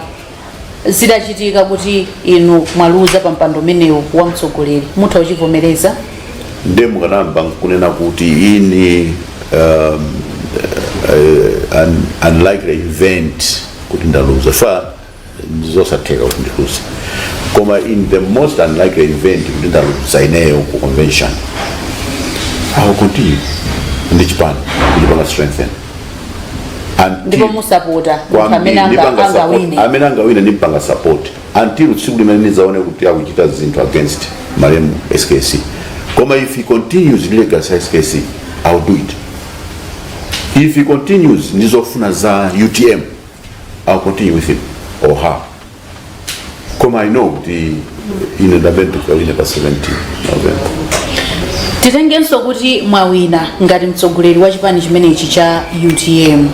zidachitika kuti inu mwaluza pa mpando umenewu wa mtsogoleri, mutha kuchivomereza? Nde mukanamba nkunena kuti ini an unlikely event kuti ndaluza, fa ndizosatheka kuti ndiluze, koma in the most unlikely event kuti ndaluza ineyo ku convention, I will continue ndi chipani kuchipanga strengthen. Ndipo musapota munthu amene Ndipanga support. angawine? Amene angawine ndimpanga support until tsiku limene ndidzaone kuti akuchita zinthu against malemu SKC. Koma if he continues ndi legacy ya SKC, I will do it. If he continues ndizofuna za UTM, I will continue with him or her. Koma I know kuti ine ndamene ndikawine pa 17 November. Titengenso kuti mwawina ngati mtsogoleri wa chipani chimenechi cha UTM,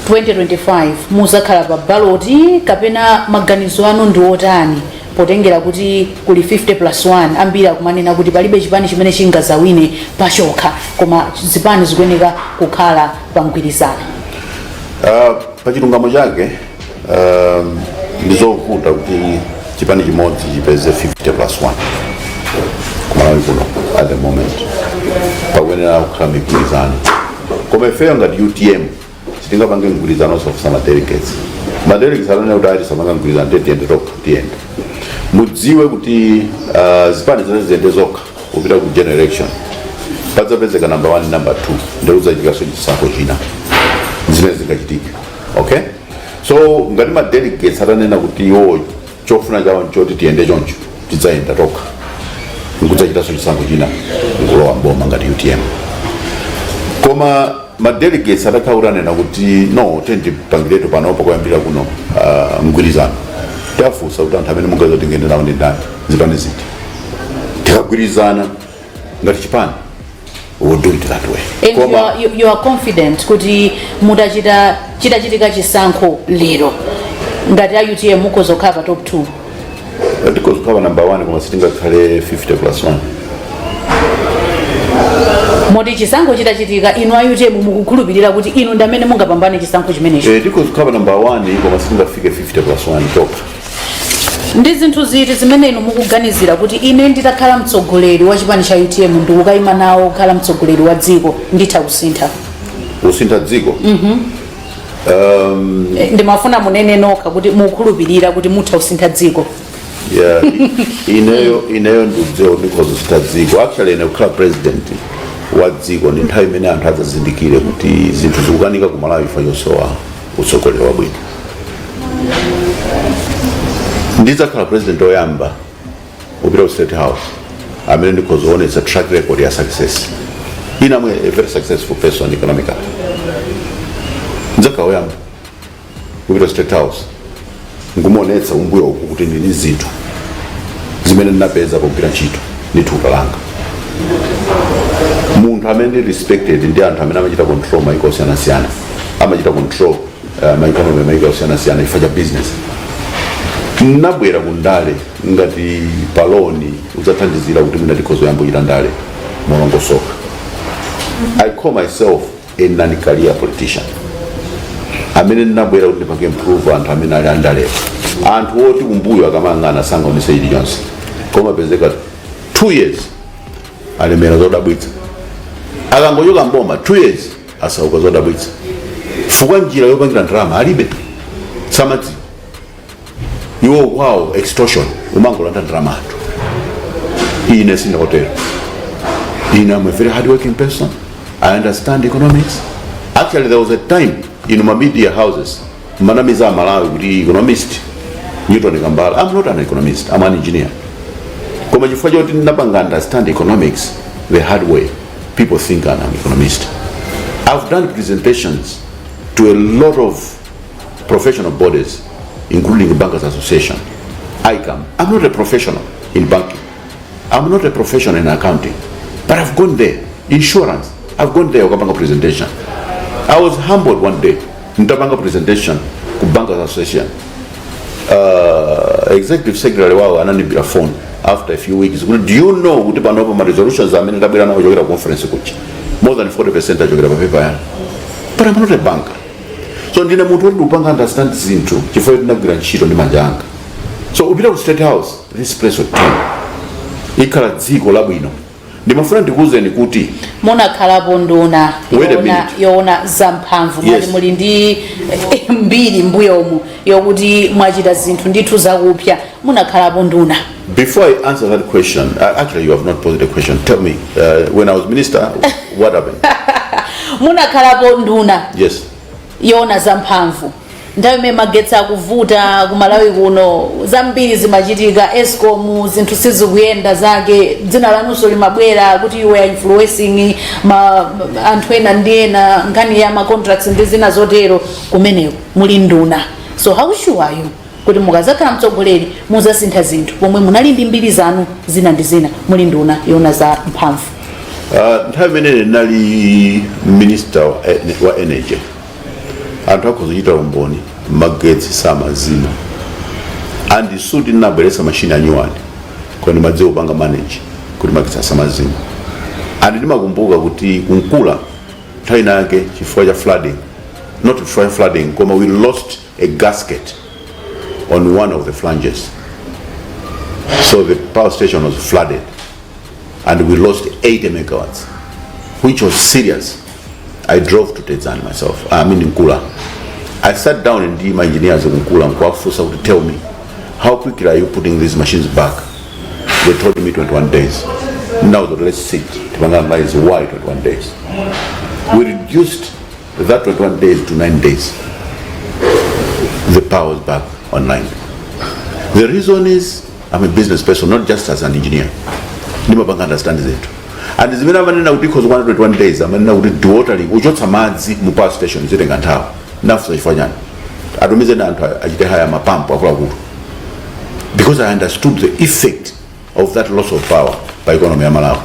2025 muzakhala pa baloti kapena maganizo anu ndi otani? Potengera kuti kuli 50 plus 1, ambiri akumanena kuti palibe chipani chimene chingazawine pachokha, koma zipani zikuyeneka kukhala pa mgwirizano. Pa chilungamo chake, ndizovuta kuti chipani chimodzi chipeze 50 plus 1 kumalawi kuno at the moment. Pakuyenera kukhala migwirizano, koma ifeyo ngati UTM sitingapange mgwirizano osafunsa ma delegates. Ma delegates anene kuti ati samanga mgwirizano, tiye tiyende tokha, tiyende. Mudziwe kuti zipani zimene ziyende zokha kupita ku general election, padzapezeka number 1, number 2, ndi kudzachitikanso chisankho china zimene zingachitika. Okay, so ngati ma delegates atanena kuti iwo chofuna chawo nchoti tiyende choncho, tidzayenda tokha nkudzachitanso chisankho china nkulowa mboma ngati UTM. Koma ma delegates atakhala kuti anena kuti no, tendipangiretu panopo kuyambira kuno mgwirizano, tiafunsa kuti anthu amene mungaza tingende nawo ndi ndani, zipani ziti, tikagwirizana ngati chipani, we'll do it that way. And you are confident kuti mutachita, chitachitika chisankho lero, ngati a UTM mukhoza kukhala pa top 2? Tikhoza kukhala number 1, koma sitingakhale 50 plus 1. Moti chisankho chitachitika, inu a UTM mukukhulupirira kuti inu ndi amene mungapambane chisankho chimenecho? Eh, tikhoza kukhala number 1, koma sitingafike 50 plus 1 tokha. Ndi zinthu ziti zimene inu mukuganizira kuti ine nditakhala mtsogoleri wa chipani cha UTM, ndikukayima nawo kukhala mtsogoleri wa dziko, nditha kusintha? Kusintha dziko? Ndimafuna munene nokha kuti mukhulupirira kuti mutha kusintha dziko. Yeah, ineyo ndikudziwa kuti ndikhoza kusintha dziko. Actually, ine kukhala president wa dziko ndi nthawi imene anthu adzazindikire kuti zinthu zikukanika ku Malawi chifukwa chosowa utsogoleri wabwino. Ndidzakhala president oyamba kupita ku State House amene ndikhoza kuonetsa track record ya success. Ine am a very successful person economically. Ndidzakhala oyamba kupita ku State House nkumuonetsa kumbuyo uku kuti ndini zinthu zimene ndinapeza pogwira ntchito ndi thukuta langa, munthu amene ndi respected ndi anthu amene amachita control maiko osiyanasiyana, amachita control ma economy maiko osiyanasiyana chifukwa cha business. Nabwera ku ndale ngati paloni udzathandizira kuti mwina tikhoza kuyamba kuchita ndale molongosoka. I call myself a non-career politician amene ndinabwera kuti ndipange improve anthu amene ali andalepo, anthu oti kumbuyo akamayang'ana sangaonese chilichonse, koma pezeka 2 years alemera zodabwitsa, akangochoka mboma 2 years asauka zodabwitsa, chifukwa njira yopangira ndalama alibe, samadziwa iwo. Kwawo extortion, umangolanda ndalama anthu. Ine sindakotero. Ine am a very hard working person. I understand economics. Actually, there was a time in my media houses manamiza Malawi kuti economist Newton Kambala. I'm not an economist, I'm an engineer, koma chifukwa choti ndinapanga understand economics the hard way, people think I'm an economist. I've done presentations to a lot of professional bodies, including the Bankers Association, ICAM. I'm not a professional in banking, I'm not a professional in accounting, but I've gone there. Insurance, I've gone there ukapanga presentation. I was humbled one day ntapanga presentation ku Bankers Association. Executive secretary wawo anandiimbira phone after a few weeks kuti, "Do you know kuti panopo ma resolutions amene ndabwera nawo kuchokera conference kuchi, more than 40% achokera pa paper yanu?" But I'm not a banker. So ndine munthu woti ndikupanga understand zinthu chifukwa ndinagwira ntchito ndi manja anga. So upita ku State House, this place will turn, ikhala dziko labwino. Ndimafuna ndikuwuzeni kuti Munakhalapo nduna Wait a yoona minute. yoona zamphamvu. Yes. Mwati muli ndi mbiri mbuyomu yokuti mwachita zinthu ndithu zakupya. Munakhalapo nduna. Before I answer that question, actually you have not posed a question. Tell me, when I was minister, what happened? Munakhalapo nduna Yes. yoona zamphamvu nthawi imene magetsi akuvuta kumalawi kuno, zambiri zimachitika, ESCOM zinthu sizikuyenda zake, dzina lanunso limabwera kuti you were influencing ma anthu ena ndi ena, nkhani ya ma contracts ndi zina zotero. Kumeneko muli nduna, so how sure are you kuti mukazakhala mtsogoleri muzasintha zinthu pomwe munali ndi mbiri zanu zina ndi zina muli nduna yoona za mphamvu? Nthawi imene ndinali minister wa energy, anthu akhoza kuchita umboni, magetsi samazima. And suti ndinabweretsa machine a new one, koma ndimadziwa kupanga manage kuti magetsi asamazima. And ndimakumbuka kuti ku Nkula nthawi inake, chifukwa cha flooding, not chifukwa cha flooding, koma we lost a gasket on one of the flanges, so the power station was flooded and we lost 80 megawatts, which was serious. I drove to Tedzani myself, I mean Nkula. I sat down and my engineers ku Nkula nkuwafunsa kuti, "Tell me, how quickly are you putting these machines back?" They told me 21 days. Now that let's sit to analyze why 21 days. We reduced that 21 days to 9 days. The power is back online. The reason is I'm a business person, not just as an engineer. Ndimapanga understand zinthu. And zimene amanena kuti ikhoza kwana 21 days, amanena kuti dewatering, kuchotsa madzi mu power station, zitenga nthawi. Ndafunsa chifukwa chani? Atumize na anthu achite hire mapampu akuluakulu, because I understood the effect of that loss of power pa economy ya Malawi.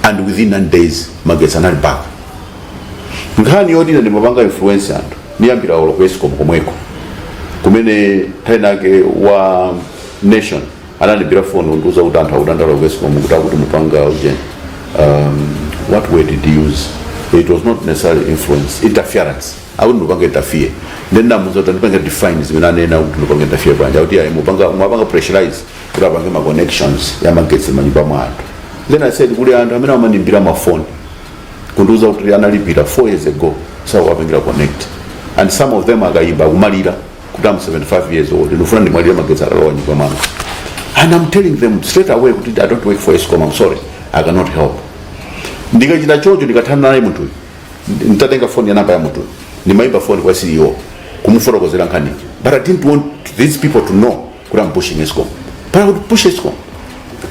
And within 9 days magetsi anali back. Nkhani yoti ine ndimapanga influence anthu, niyambira olo ku ESCOM komweko, kumene nthawi nake wa Nation anandimbira phone kundiuza kuti anthu akudandaula ku ESCOM kuti akuti mupanga uje, what word did he use? It was not necessarily influence, interference. Akuti ndipanga interfere. Then ndamuuza kuti ndipanga define zimene anena kuti ndipanga interfere bwanji. Akuti ayi, mupanga mwapanga pressurize kuti apange ma connections ya magetsi manyumba mwa anthu. Then I said kuli anthu amene amandimbira mafoni kundiuza kuti analipira 4 years ago, sakuwapangira connect, and some of them akayimba akumalira kuti, "I'm 75 years old, ndifuna ndimwalire magetsi atalowa nyumba mwanga." And I'm telling them straight away kuti I don't work for ESCOM, I'm sorry, I cannot help. Ndikachita chocho, ndikathana naye munthuyu, nditatenga phone ya namba ya munthuyu, ndimayimba phone kwa CEO kumufotokozera nkhani. But I didn't want these people to know kuti I'm pushing ESCOM, but I would push ESCOM: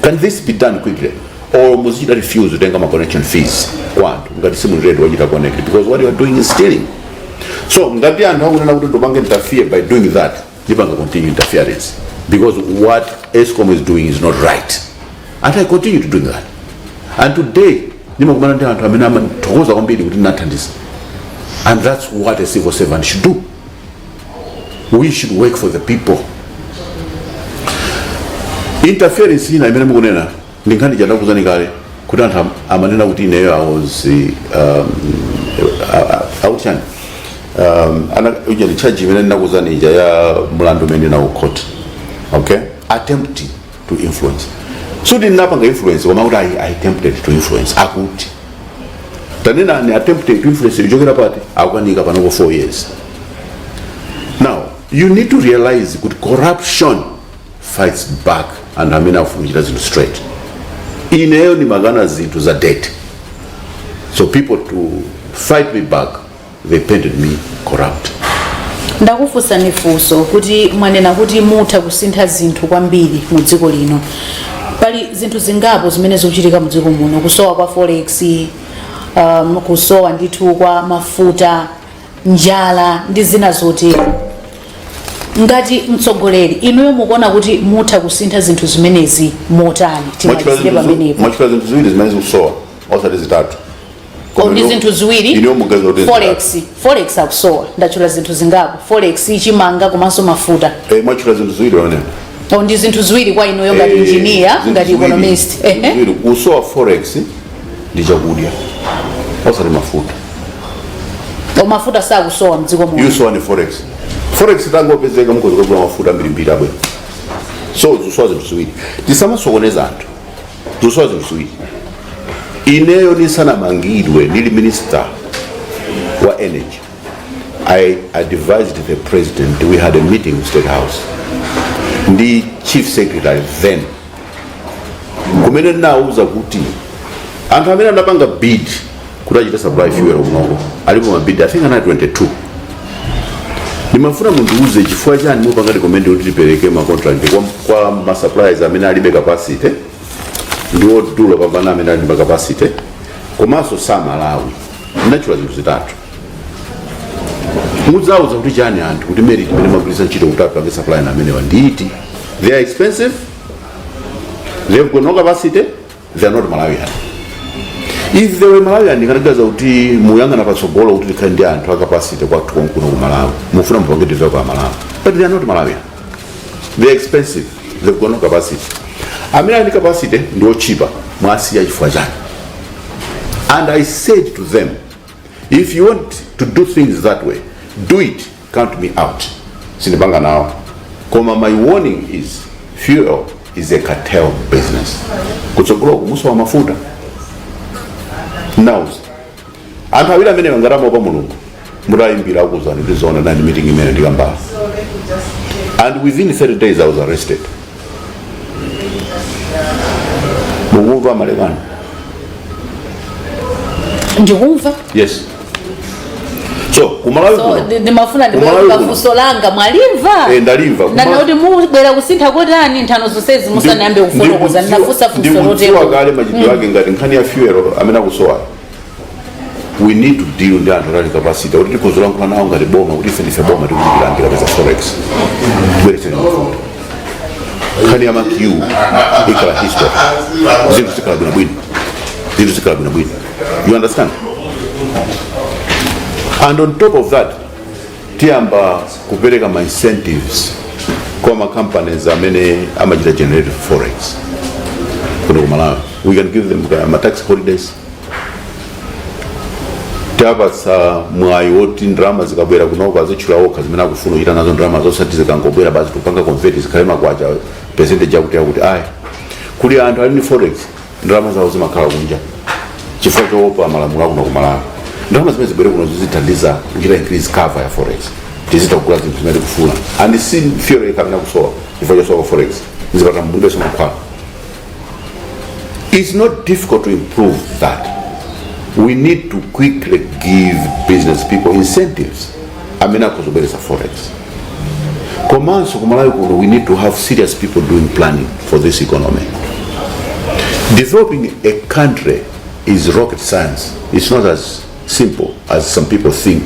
can this be done quickly, or muzichita refuse kutenga ma connection fees kwa anthu ngati simuli ready wachita connect? Because what you are doing is stealing. So ngati anthu akunena kuti ndipange interfere by doing that, ndipanga continue interference, because what ESCOM is doing is not right, and I continue to doing that. And today ndimakumana ndi anthu amene amathokoza kwambiri kuti ndinathandiza. And that's what a civil servant should do. We should work for the people. Interference ina imene mukunena ndi nkhani chandakuuzani kale kuti anthu amanena kuti ineyo I was auti chani, ujeni charge imene ndinakuuzani ija ya mlandu umene ndinawo court, okay, attempting to influence. So ndinapanga influence, koma kuti I attempted to influence. Akuti tanena ni attempted to influence ichokera pati? Akukanika panopo 4 years. Now you need to realize kuti corruption fights back and amene akufunira zinthu straight. Ineyo ndimakana zinthu za debt, so people, to fight me back, they painted me corrupt. Ndakufunsani funso kuti mwanena kuti mutha kusintha zinthu kwambiri mu dziko lino. Pali zinthu zingapo zimene zikuchitika mu dziko muno: kusowa kwa forex, kusowa ndithu kwa mafuta, njala ndi zina zotero. Ngati mtsogoleri, inuyo mukuona kuti mutha kusintha zinthu zimenezi motani? Timalizire pamenepo. Mwachita zinthu ziwiri zimene zikusowa, osati zitatu. Oh, ndi zinthu ziwiri. Iniyo mugaza kuti Forex akusowa. Ndachula zinthu zingapo: forex, chimanga komanso mafuta. Mwachula zinthu ziwiri pamenepo. Oh, ndi zinthu ziwiri kwa inuyo ngati engineer, Zinthu ngati ziwiri, economist. zinthu ziwiri. Kusowa forex ndi chakudya, osati mafuta. O, mafuta sakusowa mdziko muno? Yusowa ni forex. Forex tangopezeka, mukhoza kugula mafuta mbirimbiri abwino. So zikusowa zinthu ziwiri, tisamasokoneza anthu. Zikusowa zinthu ziwiri. Ineyo nisanamangidwe, ndili minister wa energy, I advised the president. We had a meeting in State House ndi chief secretary then, kumene ndinawuza kuti anthu amene anapanga bid kuti achite supply fuel kunoko alipo ma bid, I think anali 22. Ndimafuna mundiuze chifukwa chani mupanga recommend kuti tipereke ma contract kwa ma suppliers amene alibe capacity, ndi wodula pambana amene ali ndi capacity, komanso sa Malawi. Ndinachula zinthu zitatu. Mudzauza kuti chani anthu kuti merit imene mwagwiritsa ntchito kuti apange supply na amenewa ndiiti? They are expensive, they've got no capacity, they are not Malawian. If they were Malawian, ndikanaganiza kuti muyang'ana patsogolo kuti tikhale ndi anthu a capacity kwathu konkuno ku Malawi, mufuna mupange develop a Malawi, but they are not Malawian. They're expensive, they've got no capacity. Amene ali ndi capacity ndi ochipa. Mwasiya chifukwa chani? And I said to them, "If you want to do things that way, do it. Count me out. Sindipanga nawo." Koma my warning is, fuel is a cartel business. Kutsogolo kumusowa mafuta. Now anthu awiri amene ngati Mulungu mutayimbira akuzani tizoona nani meeting imene ndikambala, and within 30 days I was arrested. Mukumva, Malekano? Ndikumva. Yes, so kumalawi So kuno ndimafuna Kumalawi ndibwera kuno. pafunso langa, mwalimva? Eh, ndalimva. Nana kuti mubwera kusintha kotani nthano zonsezi musanayambe kufotokoza, ndinafunsa funso Ndikudziwa lotero. kale machitidwe ake. Ngati nkhani ya fuel amene akusowa, we need to deal ndi anthu ali capacity kuti tikuzolankhula nawo ngati boma, kuti ife ndife boma, tikuchitira tikapeza forex, tibweretseni mafuta. Nkhani ya ma queue ikhala history. Zinthu zikhala bwinobwino, zinthu zikhala bwinobwino, you understand? And on top of that, tiyamba kupereka ma incentives kwa ma companies amene amachita generate forex kuno ku Malawi. We can give them ma tax holidays. Tiapatsa mwayi woti ndalama zikabwera kunoko azitchula okha zimene akufuna kuchita nazo ndalama, zosati zikangobwera basi tupanga convert zikhale makwacha percentage yakuti yakuti, ayi. Kuli anthu ali ndi forex, ndalama zawo zimakhala kunja chifukwa choopa malamulo akuno ku Malawi. Ndalama zimene zibwere kuno zizithandiza kuchita increase cover ya forex, tizitha kugula zinthu zimene tikufuna. And si fuel yekha amene akusowa chifukwa chosowa forex. Mzipatala mulibenso mankhwala. It's not difficult to improve that. We need to quickly give business people incentives amene akuzobweresa forex. Komanso kumalawi kuno we need to have serious people doing planning for this economy. Developing a country is rocket science. It's not as simple as some people think.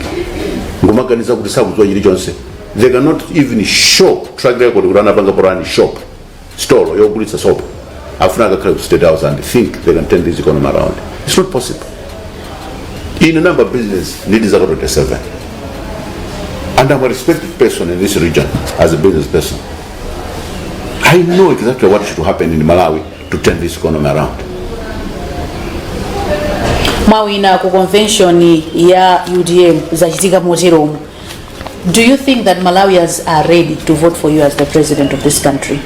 Ngomaganiza kuti sakudziwa chilichonse, they cannot even show track record kuti anapanga run shop, store yogulitsa soap, afuna akakhale ku State House and think they can turn this economy around. It's not possible. In a number business ndili zaka 27 and I'm a respected person in this region as a business person. I know exactly what should happen in Malawi to turn this economy around. Mwawina ku convention ya UTM, zachitika moteromo. Do you think that Malawians are ready to vote for you as the president of this country?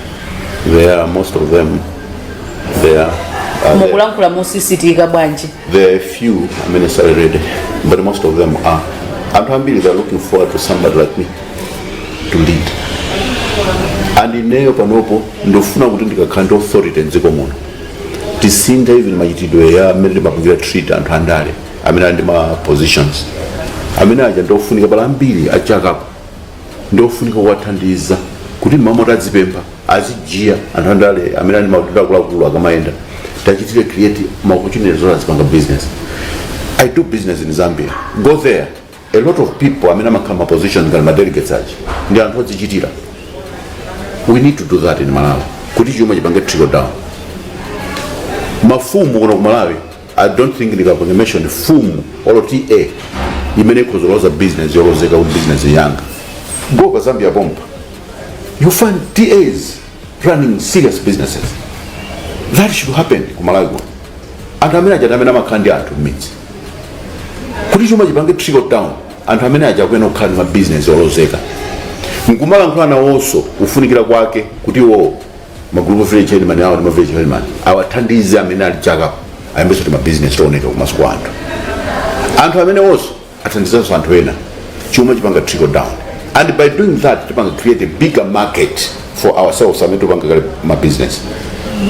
They are, most of them. They are. Mukulankhula mosisitika bwanji? There are a few amene sali ready, but most of them are. Anthu ambiri, they are looking forward to somebody like me to lead. And ineyo panopo ndofuna kuti ndikakhala ndi authority mdziko muno, tisinthe even machitidwe ya amene timapangira treat anthu andale amene ali ndi ma positions amene aja. Ndofunika pala ambiri achakapo, ndofunika kuwathandiza kuti mamoti adzipempha, azijiya. Anthu andale amene ali maudindo akuluakulu akamayenda, tachitire create ma opportunities zoti azipanga business. I do business in Zambia. Go there, a lot of people amene amakhala ma positions ngati ma delegates aja ndi anthu odzichitira. We need to do that in Malawi kuti chuma chipange trickle down. Mafumu kuno ku Malawi, I don't think ndikapange mention fumu olo TA imene ikhozoloza business yolozeka kuti business yanga. Go pa Zambia pompa, you find TAs running serious businesses. That should happen ku Malawi kuno. Anthu amene aja ndi amene amakhala ndi anthu m'midzi. Kuti chuma chipange trickle down, anthu amene aja akuyenera kukhala ndi mabizinesi olozeka, nkumalankhula nawonso kufunikira kwake kuti iwo ma group of village headman awo ndi ma village headman awathandize amene ali chakapo ayambenso ti mabizinesi tooneka kumaso kwa anthu. Anthu amene wonso athandizanso anthu ena, chuma chipanga trickle down. And by doing that, tipanga create a bigger market for ourselves amene tipanga kale ma business.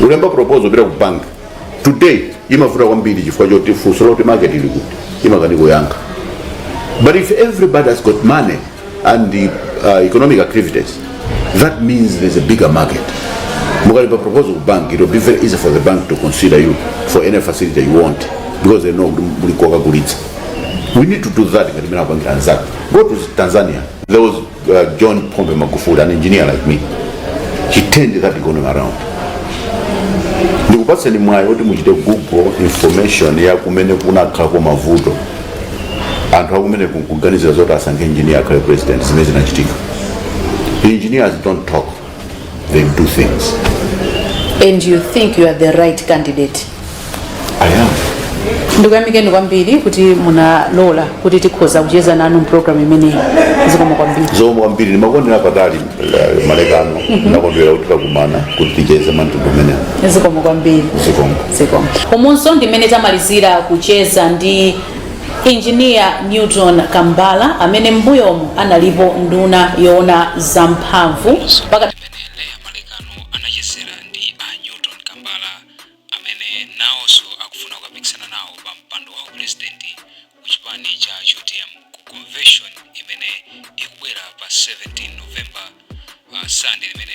Ulemba proposal, upita ku bank today, imavuta kwambiri chifukwa choti funso loti market ili kuti imakani kuyankha. But if everybody has got money and the economic activities, that means there's a bigger market. Mukalemba proposal ku bank, it will be very easy for the bank to consider you for any facility you want because they know kuti muli kokagulitsa. We need to do that ngati mene akupangira anzake. Go to Tanzania. There was John Pombe Magufuli, an engineer like me. He turned that economy around. Ndikupatseni mwayi woti muchite Google information ya kumene kunakhalako mavuto, anthu akumene kuganizira zoti asankhe engineer akhale president, zimene zinachitika. Engineers don't talk. things. And you think you are the right candidate? I am. Ndikuyamikeni kwambiri kuti munalola kuti tikhoza kucheza nanu mpulogalamu imeneyi. Zikomo kwambiri. Zikomo kwambiri. Ndimakondera patali Malekano. Ndakondwera kuti takumana kuti ticheze mtundu umenewu. Zikomo kwambiri. Zikomo. Zikomo. Umunso ndimene tamalizira kucheza ndi Engineer Newton Kambala, amene m'mbuyomu analipo nduna yoona zamphamvu. Paka Imene Leya Malekano anachezera ndi a Newton Kambala, amene nawonso akufuna kukapikisana nawo pa mpando wa upurezidenti ku chipani cha UTM ku convention imene ikubwera pa 17 November, Sunday limene.